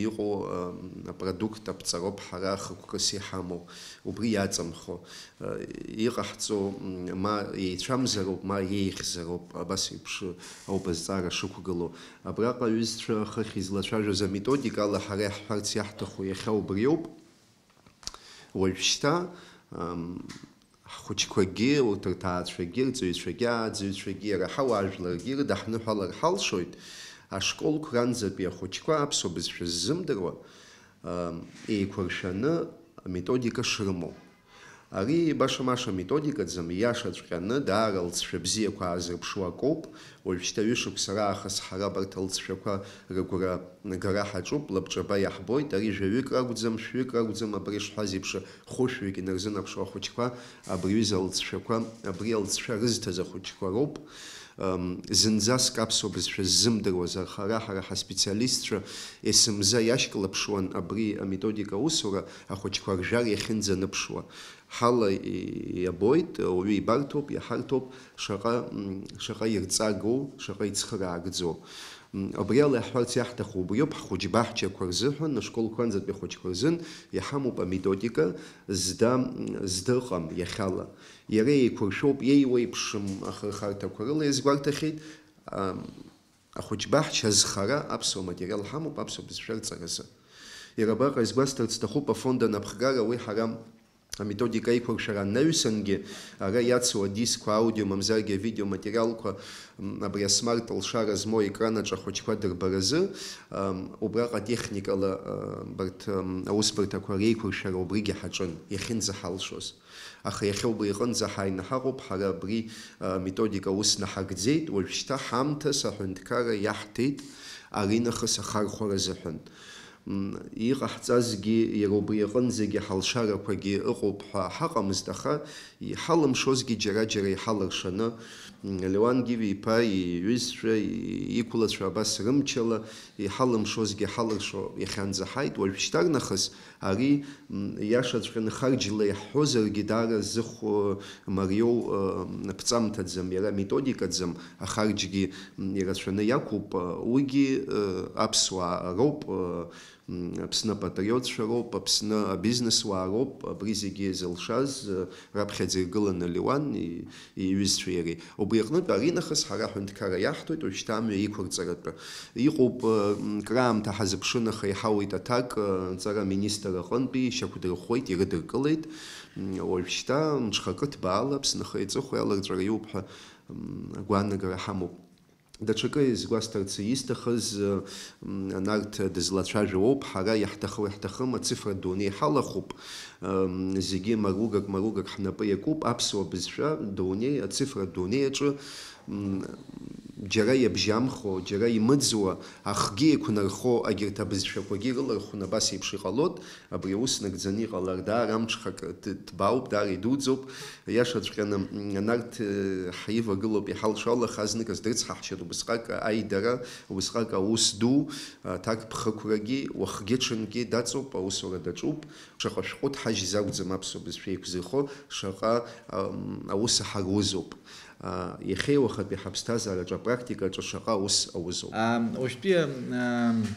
иҟоу, ам, апродукт аԥҵароуп ҳара хықәкыс иҳамоу, убри иаҵамхо, а, иҟаҳҵо, м, ма еицәамзароуп, ма еиӷьзароуп, абас еиԥш ауп азҵаара шықәгылоу. Абраҟа аҩызцәа хыхь излацәажәоз аметодикала ҳара иаҳҳәарц иаҳҭаху иахьа убриоуп. Уажәшьҭа, ам, ҳхәыҷқәагьы, урҭ рҭаацәагьы, рҵаҩцәагьы, ааӡаҩцәагьы, иара ҳауаажәларгьы ирыдаҳныҳәалар ҳалшоит, ашколқәа ранӡатәи ахәыҷқәа аԥсуа бызшәа ззымдыруа, ам, еиқәыршәаны аметодика шрымоу. Ари баша-маша методикаӡам, ииашаҵәҟьаны, даара алҵшәа бзиақәа аазырԥшуа акоуп. Уажәшьҭа ҩышықәса раахыс ҳара абарҭ алҵшәақәа рыгәра нагара ҳаҿуп, лабҿаба иаҳбоит, ари жәаҩык ракәӡам, шәҩык ракәӡам, абри ишҳәаз еиԥш, хәышәҩык инарзынаԥшуа ахәыҷқәа, абри аҩыза алҵшәақәа, абри алҵшәа рызҭаз ахәыҷқәа роуп. Ам, зынӡаск аԥсуа бызшәа ззымдыруаз, аха ара ҳара ҳаспециалистцәа есымза иашьклаԥшуан абри аметодика аусура ахәыҷқәа ржәар иахьынӡаныԥшуа. Ҳала и-, иабоит, ауаҩы ибарҭоуп, иаҳарҭоуп, шаҟа, м, шаҟа ирҵагоу, шаҟа ицхыраагӡоу. М, абри ала иаҳҳәарц иаҳҭаху убриоуп, ҳхәыҷбаҳчақәа рзыҳәан, ашколқәа анӡатәи ахәыҷқәа рзын иҳамоуп аметодика, зда, зда ыҟам иахьала. Иара еиқәыршәоуп, еиуеиԥшым ахырхарҭақәа рыла иазгәарҭахьеит, ам, ахәыҷбаҳча азхара аԥсуа материал ҳамоуп аԥсуа бызшәа рҵаразы. Иара абраҟа изгәасҭарц сҭахуп, афонд анапхгара уи ҳара аметодика аиқәыршәара анаҩсангьы, ара иацу адискқәа, аудио мамзаргьы авидео материалқәа, м, абри асмарт лшара змоу аекран аҿы ахәыҷқәа дырбаразы, ам, убраҟа техникала, а, барҭ, ам, аусбарҭақәа реиқәыршәара убригьы ҳаҿын, иахьынӡаҳалшоз. Аха иахьа убри аҟынӡа ҳааины ҳаҟоуп, ҳара абри, а, методика ус наҳагӡеит, уажәшьҭа ҳамҭас аҳәынҭқарра иаҳҭеит, аринахыс ахархәара азыҳәан. Иҟаҳҵазгьы иара убри аҟынӡагьы ҳалшарақәагьы ыҟоуп ҳәа ҳаҟамызт, аха иҳалымшозгьы џьара-џьара иҳалыршаны, Леуан Гиви-иԥа иҩызцәа, иқәлацәа абас рымчала иҳалымшозгьы ҳалыршо иахьанӡа ҳаит. Уажәшьҭарнахыс ари, иашаҵәҟьаны, харџьла иаҳҳәозаргьы, даара зыхә мариоу ԥҵамҭаӡам, иара методикаӡам, ахарџьгьы ирацәаны иақәуп. Уигьы аԥсуаа роуп, Аԥсны апатриотцәа роуп, Аԥсны абизнесуаа роуп, абри зегьы зылшаз, раԥхьаӡа иргыланы Леуан и-, иҩызцәеи иареи. Убри аҟнытә аринахыс ҳара аҳәынҭқарра иаҳҭоит, уажәшьҭа амҩа иқәырҵаратәы. Иҟоуп, м, краамҭа ҳазыԥшын, аха иҳауеит аҭак, ы, нҵара аминистр аҟынтәи ишьақәдырӷәӷәеит, ирыдыркылеит. М, уажәшьҭа мҽхакы ҭбаала Аԥсны ахи аҵыхәеи аларҵәара иоуп ҳәа, м, агәаанагара ҳамоуп. Даҽакы изгәасҭарц исҭахыз, м, Нарҭ дызлацәажәо ауп, ҳара иаҳҭаху-иаҳҭахым ацифратә дунеи ҳалахәуп, м, зегьы маругак-маругак ҳнапы иакуп, аԥсуа бызшәа дунеи, ацифратә дунеи аҿы, м, џьара иабжьамхо, џьара имыӡуа, ахгьы еиқәнархо агьырҭ абызшәақәагьы ирылархәны абас еиԥш иҟалоит. Абри аус нагӡаны иҟалар, даара амҽхак ҭ-, ҭбаауп, даара идуӡӡоуп. Иашаҵәҟьаны, м, Нарҭ, э, ҳаивагылоуп, иҳалшо ала, аха азныказ дрыцҳаҳшьоит убысҟак аидара, убысҟак аус ду, аҭак ԥхықәрагьы, уахгьы-ҽынгьы даҵоуп, аусура даҿуп. Шаҟа шәҟәы ҭҳажьыз акәӡам аԥсуа бызшәа еиқәзырхо, шаҟа, ам, аус аҳарузоуп. А, иахьеи уахатәи ҳаԥсҭазаараҿы, апрактикаҿы шаҟа аус аузоуп. Ам, уажәтәи, ам,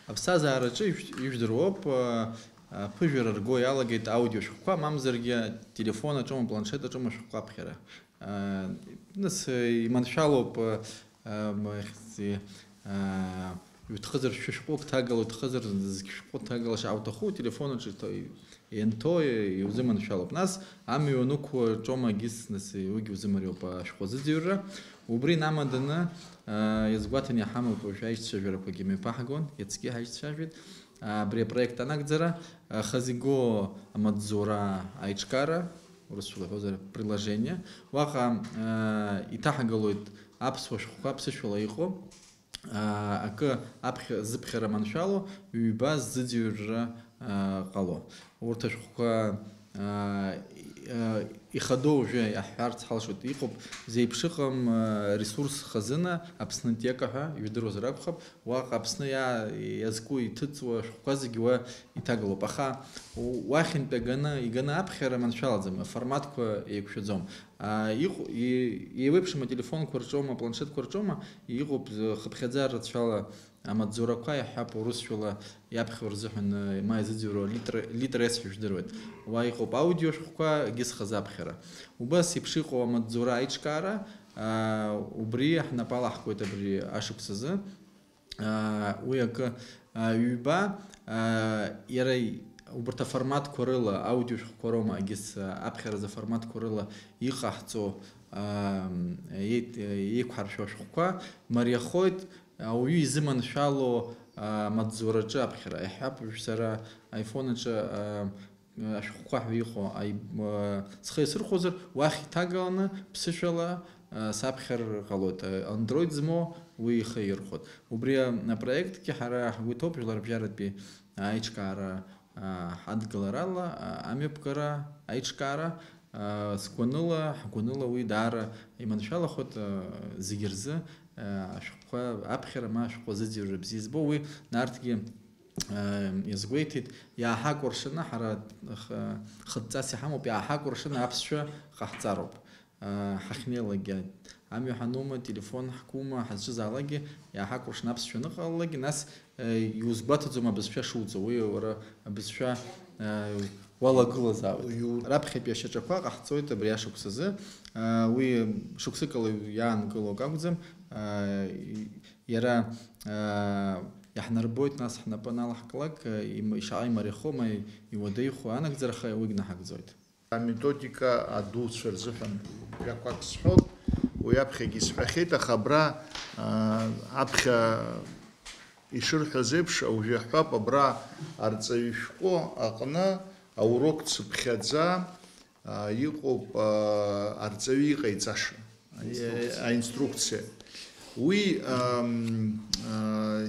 аԥсҭазаараҿы ижә-, ижәдыруоуп, а, аԥыжәара рго иалагеит аудиошәҟәқәа, мамзаргьы телефон аҿоума, планшет аҿоума шәҟәқәа аԥхьара. А, нас, э, иманшәалоуп, а, а, ма-, хьӡи-, а, иуҭахызар шәышәҟәык ҭагала, уҭахызар зқь шәҟәы ҭагала, шаауҭаху, телефон аҿы иҭо-, ианҭо, иузыманшәалоуп. Нас амҩа уанықәу аҿоума егьыс, нас, уигь узымариоуп ашәҟәы азыӡырҩра. Убри инамаданы, а, иазгәаҭаны иҳамоуп уажә аишьцәажәарақәагьы мҩаԥаҳгон, иацгьы ҳаишьцәажәеит. А, абри апроект анагӡара, а, хазиго амаҵзура аиҿкаара, урысшәала ҳәозар, приложение. Уаҟа, а, иҭаҳгалоит аԥсуа шәҟәқәа ԥсышәала иҟоу, а, акы аԥхьа, зыԥхьара маншәало, ҩба ззыӡырҩра, а, ҟало. Урҭ ашәҟәқәа, а, и-, а, ихадоу уажәы иаҳҳәарц ҳалшоит, иҟоуп зеиԥш ыҟам, а, ресурс хазына, Аԥснытәи акы ҳәа, ижәдыруазар акәхап, уаҟа Аԥсны иа-, иазку иҭыҵуа ашәҟәқәа зегьы уа иҭагалоуп. Аха у-, уахьынтә аганы, иганы аԥхьара маншәалаӡам, аформатқәа еиқәшәаӡом. А, иҟ-, и-, еиуеиԥшым ателефонқәа рҿоума, апланшетқәа рҿоума, иҟоуп, э, хыԥхьаӡа рацәала амаҵзурақәа иаҳҳәап, урысшәала иаԥхьо рзыҳәан, э, ма изыӡырҩуа литр, литр S ҳәа ижәдыруеит. Уа иҟоуп аудиошәҟәқәа, егьыс хазы аԥхьара. Убас еиԥш иҟоу амаҵзура аиҿкаара, а, убри ҳнапы алаҳкуеит абри ашықәс азы. Аа, уи акы, аа, ҩба, аа, иара и-, убарҭ аформатқәа рыла, аудиошәҟәқәа роума, егьыс, аа, аԥхьаразы аформатқәа рыла иҟаҳҵо, аа, еит-, еиқәҳаршәо ашәҟәқәа мариахоит ауаҩы изыманшәало, аа, амаҵзураҿы аԥхьара. Иаҳҳәап, уажә сара iPhone аҿы, аа, ашәҟәқәа ҳәа иҟоу аи-, м, схы иасырхәозар, уахь иҭагаланы ԥсышәала, а, саԥхьар ҟалоит. Android змоу уи ихы аирхәоит. Убри а-, апроектгьы ҳара ҳгәы иҭоуп, жәларбжьаратәи аиҿкаара, а, ҳадгыларала, а, амҩаԥгара аиҿкаара, а, сгәаныла, ҳгәаныла уи даара иманшәалахоит, а, зегьы рзы, а, ашәҟәқәа аԥхьара ма ашәҟәы азыӡырҩра бзиа збо, уи Нарҭгьы Иазгәеиҭеит, иааҳакәыршаны, ҳара х-, хыдҵас иҳамоуп, иааҳакәыршаны аԥсшәа ҟаҳҵароуп. Ҳахьнеилакгьы амҩа ҳанума, телефон ҳкума, ҳазҿызаалакгьы, иааҳакәыршаны аԥсшәа аныҟалалакгьы, нас иузгәаҭаӡом абызшәа шуҵо, уи уара абызшәа уалагылазаауеит. Раԥхьатәи ашьаҿақәа ҟаҳҵоит абри ашықәс азы. Уи шықәсыкала иаанкылоу акы акәӡам. Иара, аа, иаҳнарбоит, нас ҳнапы аналаҳклак, им-, ишаҟа имариахо, ма иуадаҩхо анагӡара, аха уигь наҳагӡоит. Аметодика адуцәа рзыҳәан жәақәак сҳәот, уи аԥхьагьы исҳәахьеит, аха абра, аа, аԥхьа ишырҳәаз еиԥш, уажәы иаҳҳәап, абра арҵаҩы шәҟәы аҟны аурок цыԥхьаӡа, аа, иҟоуп, аа, арҵаҩы иҟаиҵаша. Аинструкциа. Аинструкциа. Уи, ам, а,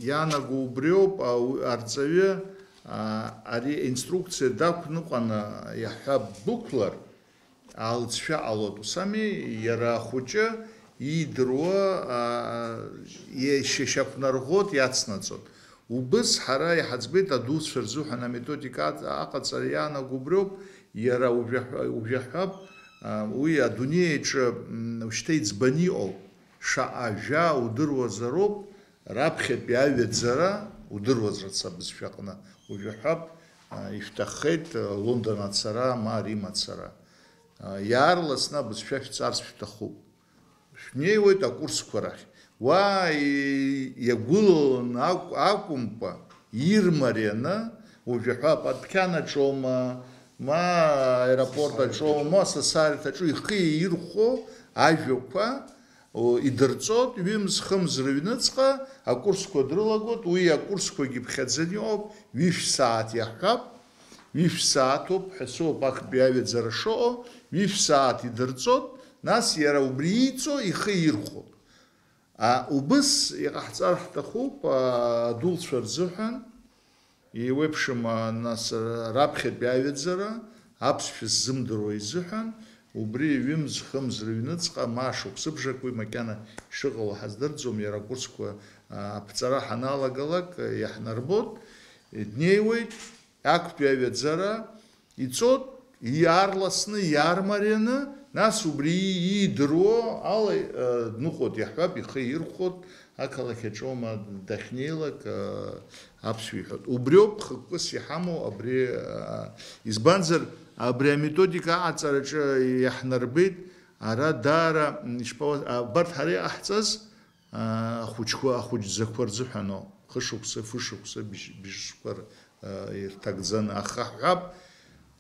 Иаанаго убриоуп, ау-, арҵаҩы, а, ари аинструкциа дақәныҟәаны иаҳҳәап, бықәлар, алҵшәа ҟалоит, ус ами, иара ахәыҷы иидыруа, а, иашьа шьақәнарӷәӷәоит, иацнаҵоит. Убыс ҳара иҳаӡбеит адуцәа рзыҳәан аметодика аҵ-, аҟаҵара иаанаго убриоуп, иара ужәаҳәа-, ужәаҳәап, а, уи адунеи аҿы, м, шьҭа иӡбаны иҟоуп, шаҟа жәа удыруазароуп, раԥхьатәи аҩаӡара удыруазарц абызшәаҟны ужәаҳәап, а, ишәҭаххеит, а, Лондон ацара, ма Рим ацара. А, иаарласны абызшәа шәҵарц шәҭахуп. Шәнеиуеит акурсқәа рахь. Уа и-, иагәылаланы акә-, акәымкәа, ирмарианы, ужәаҳәап, адәқьан аҿоума, ма аеропорт аҿоума, ма асасааирҭаҿы ихы иаирхәо ажәақәа, о, идырҵоит, ҩымз-хымз рыҩныҵҟа акурсқәа дрылагоит, уи акурсқәагьы ԥхьаӡаны иҟоуп, ҩышә сааҭ иаҳҳәап, ҩышә сааҭ ауп ҳәа соуп актәи аҩаӡара шыҟоу, ҩышә сааҭ идырҵоит, нас иара убри ииҵо ихы ирхәоит. А, убыс иҟаҳҵар ҳҭахуп, а, адуцәа рзыҳәан, еиуеиԥшым, а, нас, а, раԥхьатәи аҩаӡара, аԥсшәа ззымдыруа изыҳәан, убри ҩымз-хымз рыҩныҵҟа, ма шықәсыбжак уи макьана ишыҟало ҳаздырӡом, иара акурсқәа, а, аԥҵара ҳаналагалак, а, иаҳнарбоит, днеиуеит, актәи аҩаӡара, иҵоит, иаарласны, иаармарианы, нас убри иидыруа ала, э, дныҟәоит, иаҳҳәап, ихы ирхәоит, ақалақь аҿоума дахьнеилак, э, аԥсшәа иҳәоит. Убриоуп хықәкыс иҳамоу абри, э, избанзар, абри аметодика аҟаҵараҿы иаҳнарбеит, ара даара, м, ишԥауа-, абарҭ ҳара иҟаҳҵаз, аа, ахәыҷқәа, ахәыҷӡақәа рзыҳәаноуп. Хышықәса, фышықәса, быжь-, быжьшықәса р-, аа, ирҭагӡаны. Аха ҳҳәап,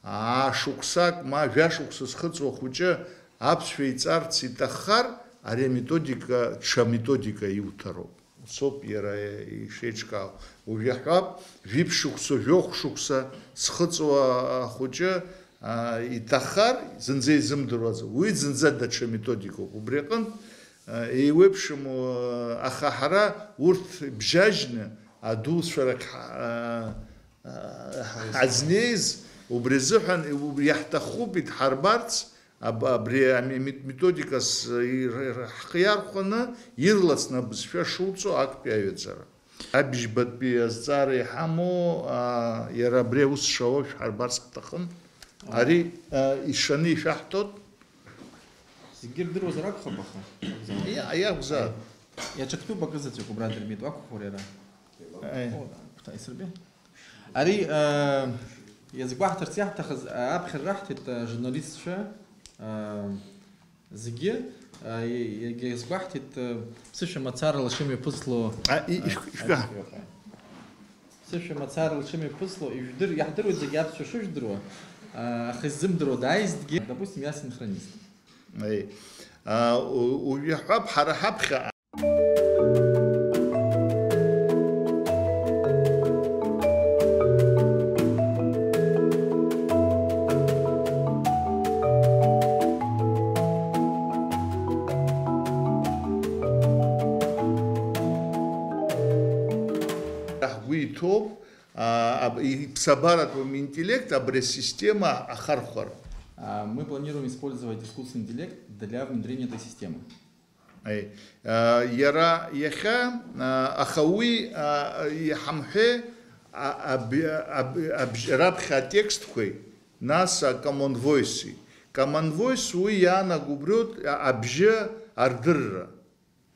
аа, шықәсак, ма жәашықәса зхыҵуа ахәыҷы аԥсшәа иҵарц иҭаххар, ари аметодика, ҽа методика иуҭароуп. Усоуп иара ишеиҿкаау. Уажә иаҳҳәап, жәиԥшь шықәса, жәохә шықәса зхыҵуа ахәыҷы, аа, иҭаххар, зынӡа изымдыруаӡам. Уи зынӡа даҽа методикоуп. Убри аҟынтә, еиуеиԥшым, аха ҳара урҭ бжьажьны адуцәарак ҳа-, ҳазнеиз, убри азыҳәан иаҳҭахуп идҳарбарц, аб-, абри ами-, мет-, методикас ир-, ир-, ҳхы иархәаны ирласны абызшәа шуҵо актәи аҩаӡара. Абжьбатәи азҵаара иҳамоу, а, иара абри аус шауа шәҳарбарц ҳҭахын. Ари, а, ишаны ишәаҳҭоит. Зегьы ирдыруазар акәхап, аха. Иа-, иакәзаап. Иаҿактәуп акызаҵәык убра дырбеит, уақәхәыр иара. Аи. О, да, ԥхьа исырбеит. Ари, а, иазгәаҳҭарц иаҳҭахыз, а, аԥхьара раҳҭеит, а, журналистцәа, а, зегьы, а, и-, иагьазгәаҳҭеит, а, ԥсышәа мацара лашымҩаԥысло, А, и-, а, ишәк-, ишәкы. Ари, ԥсышәа мацара лашымҩаԥысло, ижәдыр-, иаҳдыруеит зегьы аԥсшәа шыжәдыруа, а, аха иззымдыруа дааизҭгьы, допустим, я синхронист. Аи. А, у-, у-, иаҳҳәап, ҳара ҳаԥхьа Ҳгәы иҭоуп, а, аб-, иԥсабаратәым интеллект абри асистема ахархәара. А, мы планируем использовать искусственный интеллект для внедрения этой системы. Аи, а, иара иахьа, а, аха уи, а, иҳамҳәеи, а, аб-, аб-, аб-, раԥхьа атекстқәеи, нас а Common Voice-и. Common Voice уи иаанаго убриоуп, а, абжьы ардырра.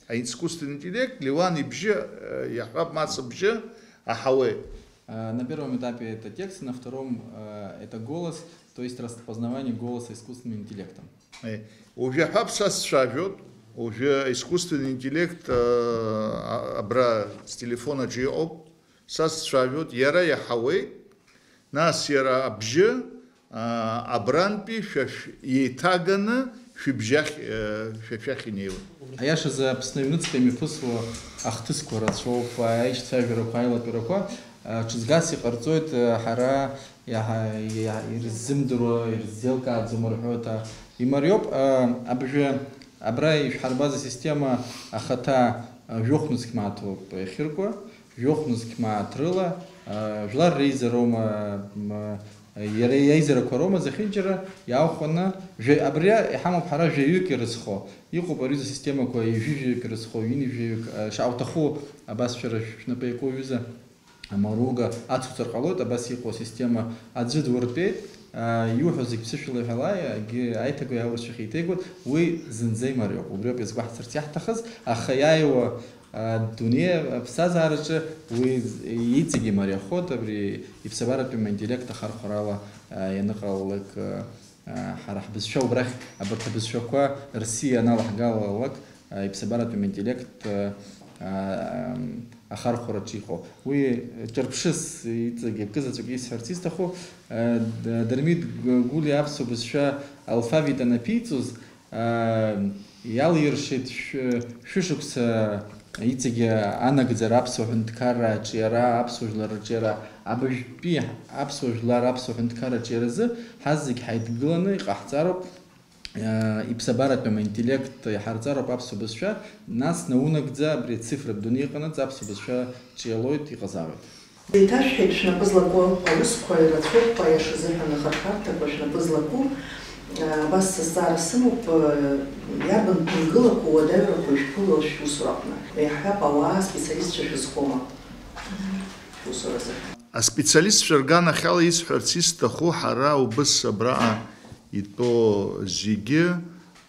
А искусственный интеллект, Леуан ибжьы, а, иаҳҳәап, ма сыбжьы аҳауеит. А, на первом этапе это текст, на втором, а, это голос, то есть распознавание голоса искусственным интеллектом. Е, уажәы аҳәап са сцәажәоит, уажәы искусственный интеллект, а, а, абра стелефон аҿы иҟоуп, са сцәажәоит, иара иаҳауеит, нас иара абжьы, а, абрантәи шәа шә-, еиҭаганы шәыбжьахь, а, шәа шәахь инеиуеит. Аиашазы, Аԥсны аҩныҵҟа имҩаԥысуа ахҭысқәа рацәоуп, аишьцәажәарақәа, аилатәарақәа, а, ҽыҵгас иҟарҵоит, а, ҳара Иаҳа-, иа-, ирзымдыруа, ирзеилкааӡом рҳәоит, а, имариоуп, а, абжәы, абра ишәҳарбаз асистема ахаҭа, а, жәохә нызқь мааҭ ауп иахьыркуа. Жәохә нызқь мааҭ рыла, жәлар реизароума, иара иеизарақәа роума зехьынџьара иаахәаны, жәа-, абри иҳамоуп ҳара жәаҩык ирызхо. Иҟоуп ари аҩыза системақәа ҩажәижәаҩык ирызхо, ҩынҩажәаҩык, шаауҭаху абас шәара шәнапы иаку аҩыза амаруга ацуҵар ҟалоит, абас иҟоу асистема аӡәы дуртәеит, иуҳәо зегь ԥсышәала иҳәала, егьи аиҭагои аурысшәахь еиҭеигоит, уи зынӡа имариоуп. Убриоуп иазгәаҳҭарц иаҳҭахыз, аха иааиуа Адунеи аԥсҭазаараҿы уи иҵегьы имариахоит, абри иԥсабаратәым интеллект ахархәарала, а, ианыҟалалак, а, ҳара ҳбызшәа убрахь, абарҭ абызшәақәа рсиа аналаҳгалалак, а, иԥсабаратәым интеллект, а, а, ахархәараҿы иҟоу. Уи ҿырԥшыс иҵегь акызаҵәык исҳәарц исҭаху, а, Д-, Дырмит Гәлиа аԥсуа бызшәа алфавит анаԥиҵоз, Иалиршеит шә-, шәышықәса иҵегьы анагӡара аԥсуа ҳәынҭқарра аҿиара, аԥсуа жәлар рҿиара, абыжәтәи аԥсуа жәлар аԥсуа ҳәынҭқарра аҿиаразы ҳазегь ҳаидгыланы иҟаҳҵароуп, иԥсабаратәым аинтеллект иҳарҵароуп аԥсуа бызшәа, нас наунагӡа абри ацифратә дунеи аҟынӡа аԥсуа бызшәа ҿиалоит, иҟазаауеит. Еиҭашәҳәеит, шәнапы злаку аусқәа ирацәоуп, аиашазы ҳәа анахырхарҭақәа шәнапы злаку. Абас азҵаара сымоуп, иарбан ԥынгылақәа уадаҩрақәа ишәԥыло шәусураҟны? Иаҳҳәап, ауаа, специалистцәа шәызхома шәусуразы? Аспециалистцәа рганахьала исҳәарц исҭаху, ҳара убыс абраҟа итәоу зегьы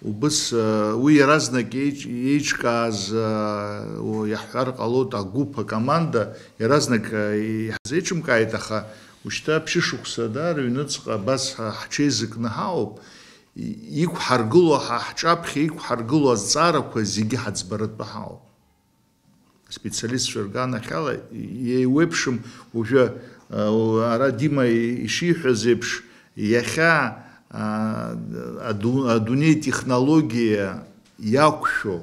Убыс, э, уи иаразнак еиҿ-, еиҿкааз, э, о, иаҳҳәар ҟалоит, агәыԥ, акоманда иаразнак, э, иҳазеиҿымкааит, аха ушьҭа ԥшьышықәса даара ҩныҵҟа абас ҳа-, ҳҽеизакны ҳаауп. И-, иқәҳаргыло, ҳа ҳҿаԥхьа иқәҳаргыло азҵаарақәа зегьы ҳаӡбаратәы ҳаауп. Специалистцәа рганахьала еиуеиԥшым уажәы, а, ара Дима ишиҳәаз еиԥш, иахьа, а, аду-, адунеи технологиа иақәшәо,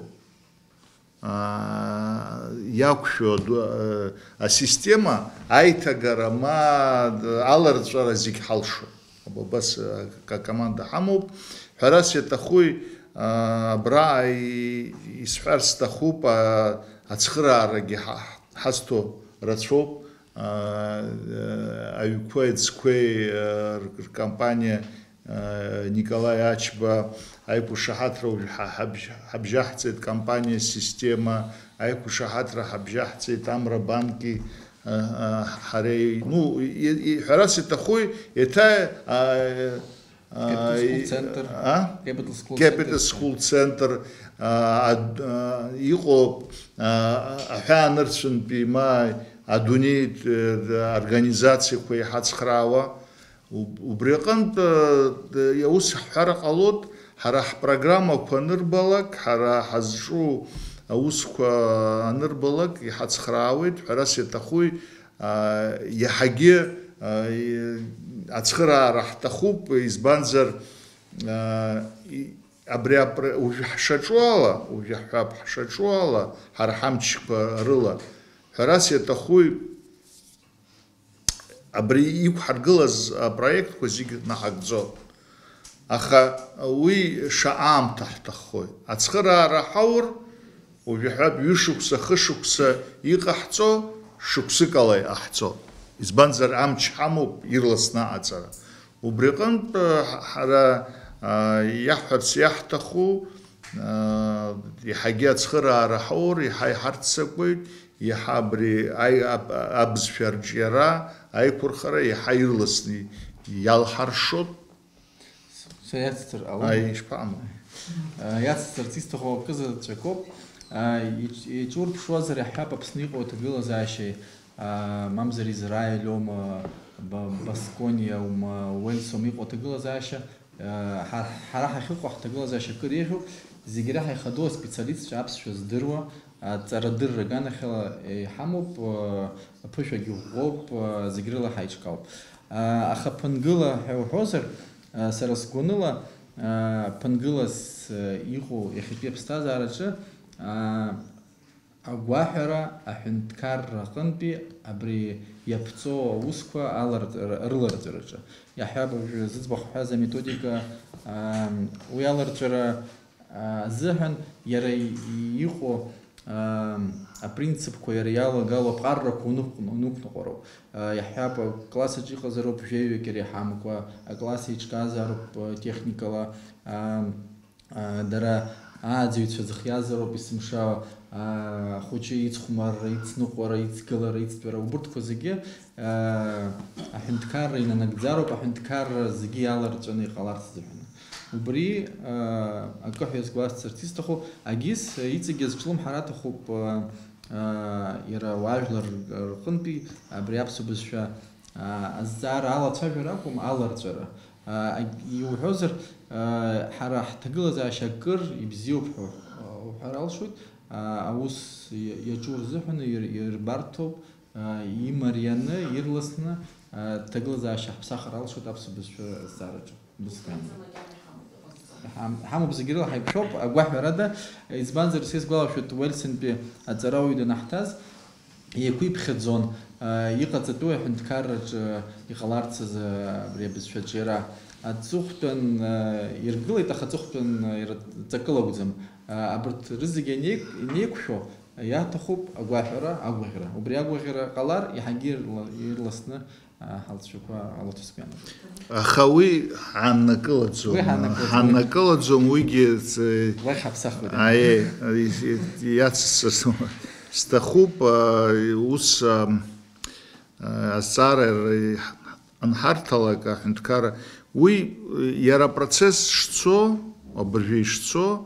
а, иақәшәо аду-, а, асистема аиҭагара ма аларҵәара зегь ҳалшоит. Абас, а, акоманда ҳамоуп. Ҳәарас иаҭахуи, а, абра и-, исҳәарц сҭахуп, а, ацхыраарагьы ҳа-, ҳазҭо рацәоуп. А, а, аҩқәеи аӡқәеи, а, р-, ркомпаниа, а, Николаи Ачба аиқәышаҳаҭра уажә ҳа-, ҳабжь-, ҳабжьаҳҵеит, компаниа Система аиқәышаҳаҭра ҳабжьаҳҵеит, Амра банки, а, а, ҳареи. Ну, и-, и-, ҳәарас иаҭахуи, еиҭа, а, Capital School Center. А? Capital School Capital Center. School Center, а, а, а, иҟоуп, а, аҳәаанырцәынтәи ма адунеитә, э, организациақәа иҳацхраауа. Уб-, убри аҟынтә, э, ус ҳҳәар ҟалоит, ҳара ҳпрограммақәа анырбалак, ҳара ҳазҿу аусқәа анырбалак, иҳацхраауеит, ҳәарас иаҭахуи, а, иаҳагьы, а, и-, ацхыраара ҳҭахуп, избанзар, а, и-, абри апр-, уажәы ҳшаҿу ала, уажәы ҳҳәап, ҳшаҿу ала, ҳара ҳамчқәа рыла, ҳәарас иаҭахуи, абри иқәҳаргылаз апроектқәа зегьы наҳагӡоит. Аха уи шаҟа аамҭа ҳҭаххои? Ацхыраара ҳаур, уажәы ҳәа ҩышықәса, хышықәса иҟаҳҵо, шықәсыкала иҟаҳҵо. Избанзар, амч ҳамоуп ирласны аҟаҵара. Убри аҟынтә, ҳа-, ҳара, а, иаҳҳәарц иаҳҭаху, а, иаҳагьы ацхыраара ҳаур, иаҳа иҳарццакуеит, иаҳа абри аи-, аб-, абызшәа арҿиара, аиқәырхара иаҳа ирласны иалҳаршоит. Са иацҵар ҟалома? Аи, ишԥаҟаму? Э, иацҵарц исҭаху акызаҵәык ауп. Э, иҿ-, иҿурԥшуазар иаҳҳәап, Аԥсны иҟоу аҭагылазаашьеи, э, мамзар Израиль аума, Ба-, Баскониа аума, Уельс аума иҟоу аҭагылазаашьа, э, ҳа-, ҳара ҳахьыҟоу ҳҭагылазаашьа акыр еиӷьуп, зегь реиҳа ихадоу аспециалистцәа аԥсшәа здыруа, аҵарадырра аганахьала иҳамоуп, э, аԥышәагьы ӷәӷәоуп, э, зегь рыла ҳаиҿкаауп. Э, аха ԥынгыла ҳәа уҳәозар, Сара сгәаныла, ԥынгылас иҟоу иахьатәи аԥсҭазаараҿы агәаҳәара аҳәынҭқарра аҟынтәи абри иаԥҵоу аусқәа аларҵ-, рыларҵәараҿы. Иаҳҳәап, уажәы зыӡбахә ҳҳәаз аметодика, уи аларҵәара азыҳәан иара иҟоу Ам, апринципқәа иара иалагало аԥҟаррақәа унықән-, унықәныҟәароуп. А, иаҳҳәап, акласс аҿы иҟазароуп жәаҩык иреиҳамкәа, акласс еиҿкаазароуп, а, техникала, ам, а, дара ааӡаҩцәа зыхиазароуп есымша, а, ахәыҷы ицхәмарра, ицныҟәара, ицгылара, ицтәара, убырҭқәа зегьы, а, аҳәынҭқарра инанагӡароуп, аҳәынҭқарра зегьы иаларҵәаны иҟаларц азыҳәан. Убри, а, акы ҳәа иазгәасҭарц исҭаху, АГИС иҵегьы зҿлымҳара аҭахуп, а, а, иара ауаажәлар рҟынтәи абри аԥсуа бызшәа, а, азҵаара алацәажәара акәым, аларҵәара. А, аг-, иуҳәозар, а, ҳара ҳҭагылазаашьа акыр ибзиоуп ҳәа уҳ-, уҳәар алшоит, а, аус иа-, иаҿу рзыҳәан ир-, ирбарҭоуп, а, имарианы, ирласны, а, ҭагылазаашьа ҳаԥсахыр алшоит аԥсуа бызшәа азҵаараҿы. Убыс гама. Ҳам-, ҳамоуп, зегьы рыла ҳаиқәшәоуп, агәаҳәарада, избанзар, са исгәалашәоит, Уельсонтәи аҵарауаҩ данаҳҭаз, еиқәиԥхьаӡон, а, иҟаҵатәу аҳәынҭқарраҿы иҟаларц азы абри абызшәаҿиара. Аҵыхәтәан, а, иргылеит, аха аҵыхәтәан, а, иара ҵакы лакәӡам. А, абарҭ рызегьы анеиқә-, инеиқәшәо, иаҭахуп агәаҳәара, агәаӷьра. Убри агәаӷьра ҟалар, иаҳагьы ирла-, ирласны, а, ҳалҵшәақәа ҟалоит ҳәа сгәы иаанагоит. Аха уи ҳаннакылаӡом. Уи ҳаннакылаӡом. Ҳаннакылаӡом, уигьы ц-, Уахь ҳаԥсахуеит. Аиеи, и-, и-, иацсҵар сҭахуп, а, ус, а, а, азҵаара анҳарҭалак аҳәынҭқарра, уи, иара апроцесс шцо, абыржәы ишцо,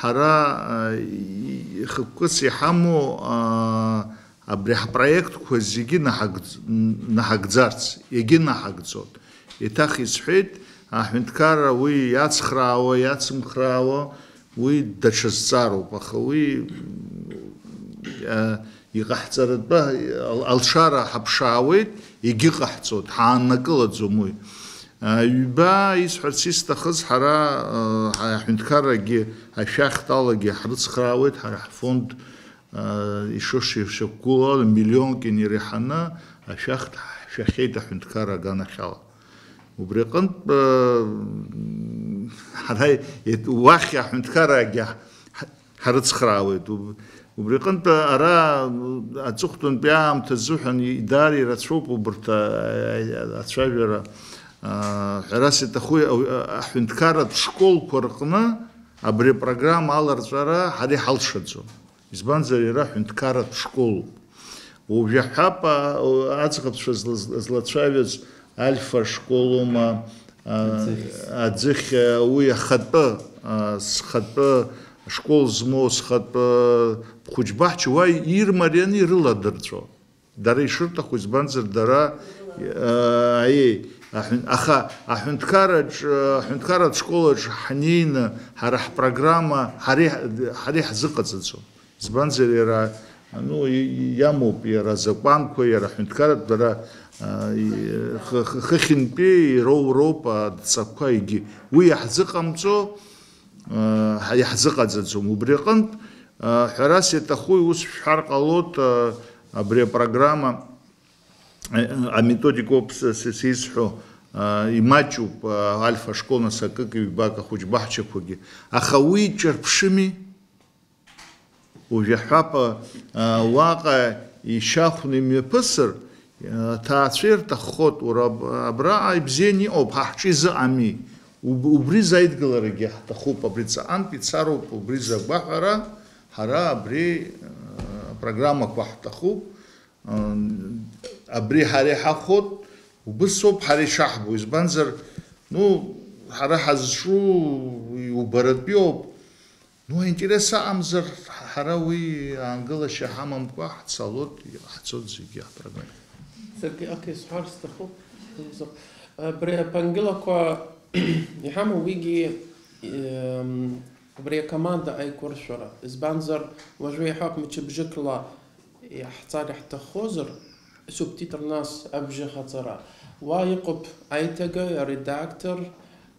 ҳара, а, и-, хықәкыс иҳамоу, а, абри ҳпроектқәа зегьы наҳагӡ-, наҳагӡарц, иагьынаҳагӡоит. Еиҭах исҳәеит, аҳәынҭқарра уи иацхраауа, иацымхраауа, уи даҽа зҵаароуп, аха уи, а, иҟаҳҵаратәы ал-, алшара ҳаԥшаауеит, егьыҟаҳҵоит, ҳааннакылаӡом уи. А, ҩба, исҳәарц исҭахыз, ҳара, а, ҳа-, аҳәынҭқаррагьы ашәахтә алагьы ҳрыцхраауеит, ҳара ҳфонд, а, ишыш-, ишақәгылоу ала миллионк инареиҳаны ашәахтә ҳшәахьеит аҳәынҭқарра аганахьала. Убри аҟынтә, а, ҳара ет-, уахь аҳәынҭқаррагьы ҳ-, ҳрыцхраауеит. Уб-, убри аҟынтә ара аҵыхәтәантәи аамҭа азыҳәан и-, даара ирацәоуп убарҭ а-, а-, ацәажәара. А, ҳәарас иаҭаху, а, аҳәынҭқарратә школқәа рҟны абри апрограмма аларҵәара ҳара иҳалшаӡом. Избанзар, иара ҳәынҭқарратә школуп. Уажәы иаҳҳәап, а, аӡӷабцәа злаз-, злацәажәоз Альфа школума, а, Аӡыхь. Аӡыхь, а, уи ахатәы, а, схатәы школ змоу, схатәы хәыҷбаҳча уа ирмарианы ирыладырҵәо. Дара ишырҭаху, избанзар, дара, а, аиеи, аҳәын-, аха аҳәынҭқарраҿ, аҳәынҭқарратә школаҿ ҳнеины, ҳара ҳпрограмма, ҳара иҳ-, ҳара иҳзыҟаҵаӡом. Избанзар, иара, ну, и-, и-, иамоуп иара азакәанқәа, иара аҳәынҭқарратә, дара, а, и-, хы-, хы-, хыхьынтәи ироу-, роуп адҵақәа, егьи. Уи иаҳзыҟамҵо, а, ҳа-, иаҳзыҟаҵаӡом. Убри аҟынтә, а, ҳәарас иаҭаху иус шәҳәар ҟалоит, а, абри апрограмма, а, аметодикоуп с-, с-, сизҳәо, а, имаҷуп, а, альфа школ, нас акык-ҩбак ахәыҷбаҳчақәагьы. Аха уи ҿырԥшыми? Уажәы ҳәапа, а, уаҟа ишьахәны имҩаԥысыр, а, аҭаацәа ирҭаххоит, уара аб-, абраҟа ибзианы иҟоуп, ҳа ҳҿы изыҟами? Уб-, убри заидгыларагьы ҳҭахуп, абри ҵаҟантә ицароуп, убри загәаҳәара, ҳара абри, а, апрограммақәа ҳҭахуп, а, абри ҳара иҳахәот, убыс ауп ҳара ишаҳбо, избанзар, ну, ҳара ҳазҿу иубаратәиоуп, Ну, аинтерес аҟамзар, ҳара уи аангылашьа ҳамамкәа ҳцалоит, иҟаҳҵоит зегьы ҳпрограмма. Саргьы акы исҳәар сҭахуп. Абри аԥынгылақәа иҳамоу уигьы, эм, убри акоманда аиқәыршәара. Избанзар, уажәы иаҳҳәап, мчыбжьыкла иаҳҵар иаҳҭаххозар, субтитр, нас абжьы хаҵара. Уа иҟоуп аиҭагаҩ, аредактор,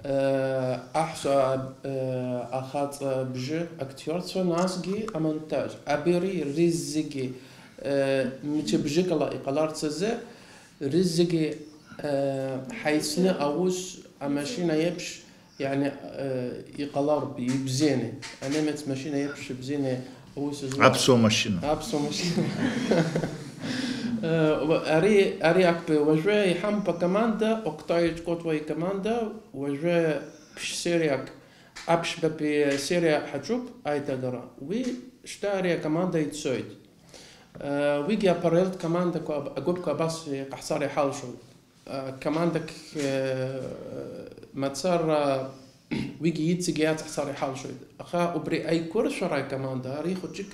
э, аҳәса, э, ахаҵа бжьы, актиорцәа, насгьы амонтаж. Абри рызегьы, э, мчыбжьыкала иҟаларц азы, рызегьы, э, ҳаицны аус амашьына еиԥш Иани, э, иҟалартә ибзианы, анемец машьына еиԥш ибзианы Аус зуа. Аԥсуа машьына. Аԥсуа машьына. Э, ва-, ари, ари актәи уажәы иҳамп акоманда, Октай Ҷкәытуа икоманда, уажәы ԥшь-сериак, аԥшьбатәи сериа ҳаҿуп аиҭагара. Уи шьҭа ари акоманда ицоит. Э, уигьы апараллелтә командақәа аб-, агәыԥқәа абас иҟаҳҵар иҳалшоит. Командак, э, мацара, уигьы иҵегьы иаҵаҳҵар иҳалшоит. Аха убри аиқәыршәара акоманда, ари хәыҷык,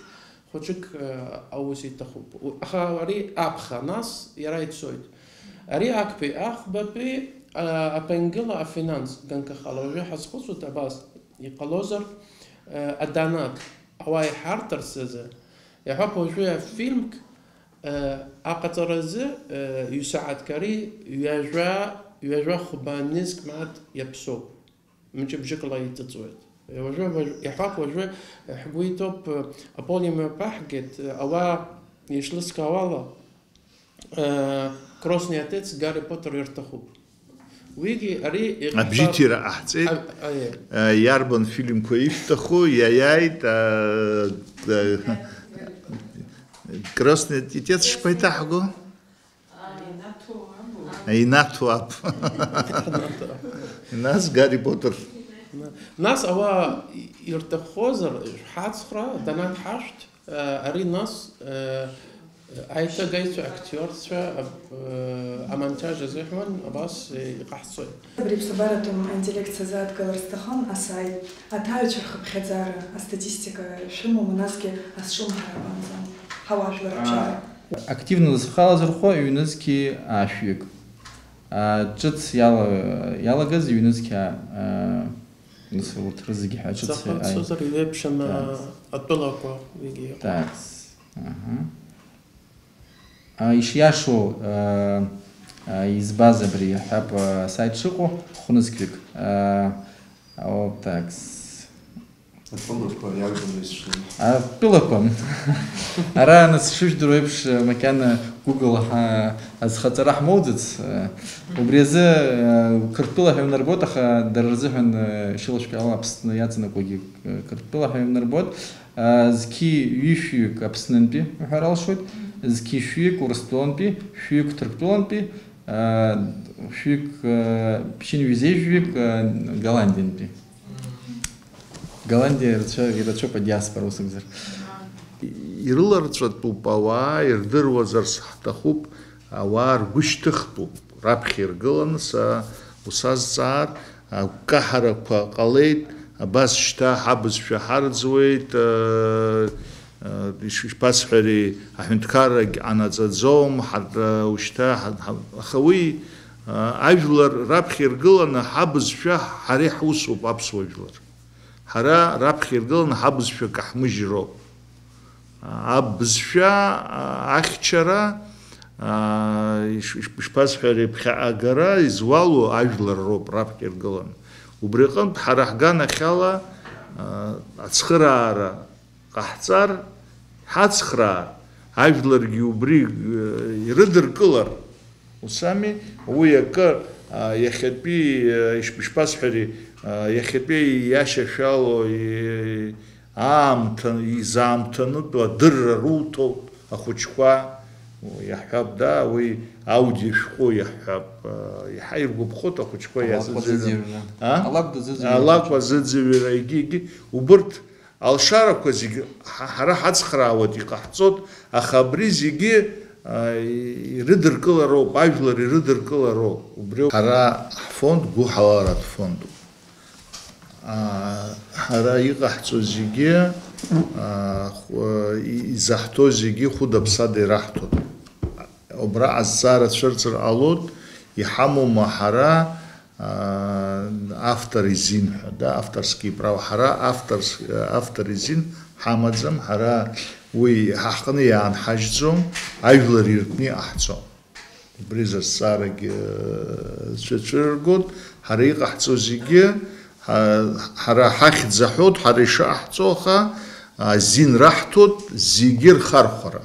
хәыҷык, э, аус иҭахуп. У-, аха ари аԥхьа, нас иара ицоит. Ари актәи, ахәбатәи, а, аԥенгыла афинанс ганкахала. Уажәы ҳазхәыцуеит абас, иҟалозар, э, адонат, ауаа иҳарҭарц азы. Иаҳҳәап, уажәы афильмк, Аҟаҵаразы, ҩ-сааҭк ари ҩажәа, ҩажәа хәба нызқь мааҭ иаԥсоуп, мчыбжьыкла иҵыҵуеит. Уажәы, уажә-, иаҳҳәап, уажәы ҳгәы иҭоуп, аполиум иаԥаҳгеит, ауаа ишлыскаауала, Красный отец Гарри Поттер ирҭахуп. Уигьы ари иҟаҳҵар-, абжьыҭира ҟаҳҵеит. А, а, е. Э, иарбан фильмқәа ишәҭаху, иаиааит, а, а, Красный отец шԥаиҭаҳго? Аинаҭу аб. Нас Гарри Поттер. Нас ауаа ирҭаххозар, шәҳацхраа, донат ҳашәҭ. Ари нас, аиҭагаҩцәа, актиорцәа, амонтаж азыҳәан абас иҟаҳҵоит. Абри аԥсабаратәым аинтеллект сазааҭгылар сҭахын, асаит, аҭаҩцәа рхыԥхьаӡара, астатистика шәымоума, насгьы азҿлымҳара аҟанаҵон, ҳауаажәлар рыбжьара? Активны зхы алазырхәо ҩнызқьи аашәҩык. Ҿыц иала-, иалагаз ҩнызқьи аа-, Нас урҭ рызегьы ҳәа ҿыц. Саҳәарцозар, иҩеиԥшым, так, а, атәылақәа зегьы ыҟоуп. Так. Аҳа. А, ишиашоу, а, а, избаз абри, иаҳҳәап, а, асайт шыҟоу, хәнызқьҩык. А, о, так. Атәылақәа иарбану изҿу? Атәылақәа. Ара, нас, шыжәдыруа еиԥш, макьана Google ҳа-, азхаҵара ҳмоуӡац. Убри азы, э, Қырҭтәыла ҳәа иунарбоит, аха дара рзыҳәан, э, шьылашәкала Аԥсны иаҵанакуагьы, э, Қырҭтәыла ҳәа иунарбоит. Э, зқьи ҩышәҩык Аԥснынтәи уҳәар алшоит, зқьи шәҩык Урыстәылантәи, шәҩык Ҭырқәтәылантәи, э, шәҩык, э, ԥшьынҩажәи жәаҩык, э, Голландиантәи. Голландиа ирацәа-, ирацәоуп адиаспора, ус акәзар. Ирыларҵәатәуп ауаа, ирдыруазарц ҳҭахуп, ауаа ргәы шьҭыхтәуп, раԥхьа иргыланы са усазҵаар, агәкаҳарақәа ҟалеит, абас шьҭа ҳабызшәа ҳарӡуеит, ыы, ыы, иш-, ишԥасҳәари, аҳәынҭқаррагь ҟанаҵаӡом, ҳа-, ушьҭа ҳа-, ҳа-, аха уи, ыы, ажәлар раԥхьа иргыланы ҳабызшәа ҳара иаҳусуп аԥсуа жәлар. Ҳара раԥхьа иргыланы ҳабызшәа каҳмыжьроуп. Абызшәа, а, ахьчара, а, иш-, иш-, ишԥасҳәари, ԥхьаҟагара изуало ажәлар роуп раԥхьа иргыланы. Убри аҟынтә ҳара ҳганахьала, а, ацхыраара ҟаҳҵар, ҳацхраар, ажәларгьы убри, э, ирыдыркылар, Ус ами, уи акы, а, иахьатәи, а, ишп-, ишԥасҳәари, а, иахьатәи иашьашәало, и-, аамҭа, изаамҭанытәу адырра руҭоит ахәыҷқәа, иаҳҳәап, да, уи аудиошәҟәы иаҳҳәап, а, иаҳа иргәаԥхоит ахәыҷқәа. Алакә иазыӡырҩуа. Азыӡырҩра. А? Алакә дазыӡырҩуа. Алакә азыӡырҩра, егьи, егьи, убырҭ Алшарақәа зегьы ҳа-, ҳара ҳацхраауеит, иҟаҳҵоит, аха абри зегьы, а, ирыдыркылароуп, ажәлар ирыдыркылароуп. Убриоуп. Ҳара ҳфонд гәыҳаларатә фондуп. А, ҳара иҟаҳҵо зегьы, а, хә-, и-, изаҳҭо зегьы хәыда-ԥсада ираҳҭоит. Убра азҵаара цәырҵыр ҟалоит, иҳамоума ҳара, аа, автор изин ҳәа, да, авторские права. Ҳара авторс-, автор изин ҳамаӡам, ҳара уи ҳаҟны иаанҳажьӡом, ажәлар иртәны иҟаҳҵом. Убри азы азҵаарагьы, э, цәырҵыргоит, ҳара иҟаҳҵо зегьы, ҳа-, ҳара ҳахьӡ аҳәоит, ҳара ишаҳҵо, аха азин раҳҭоит зегьы рхархәара.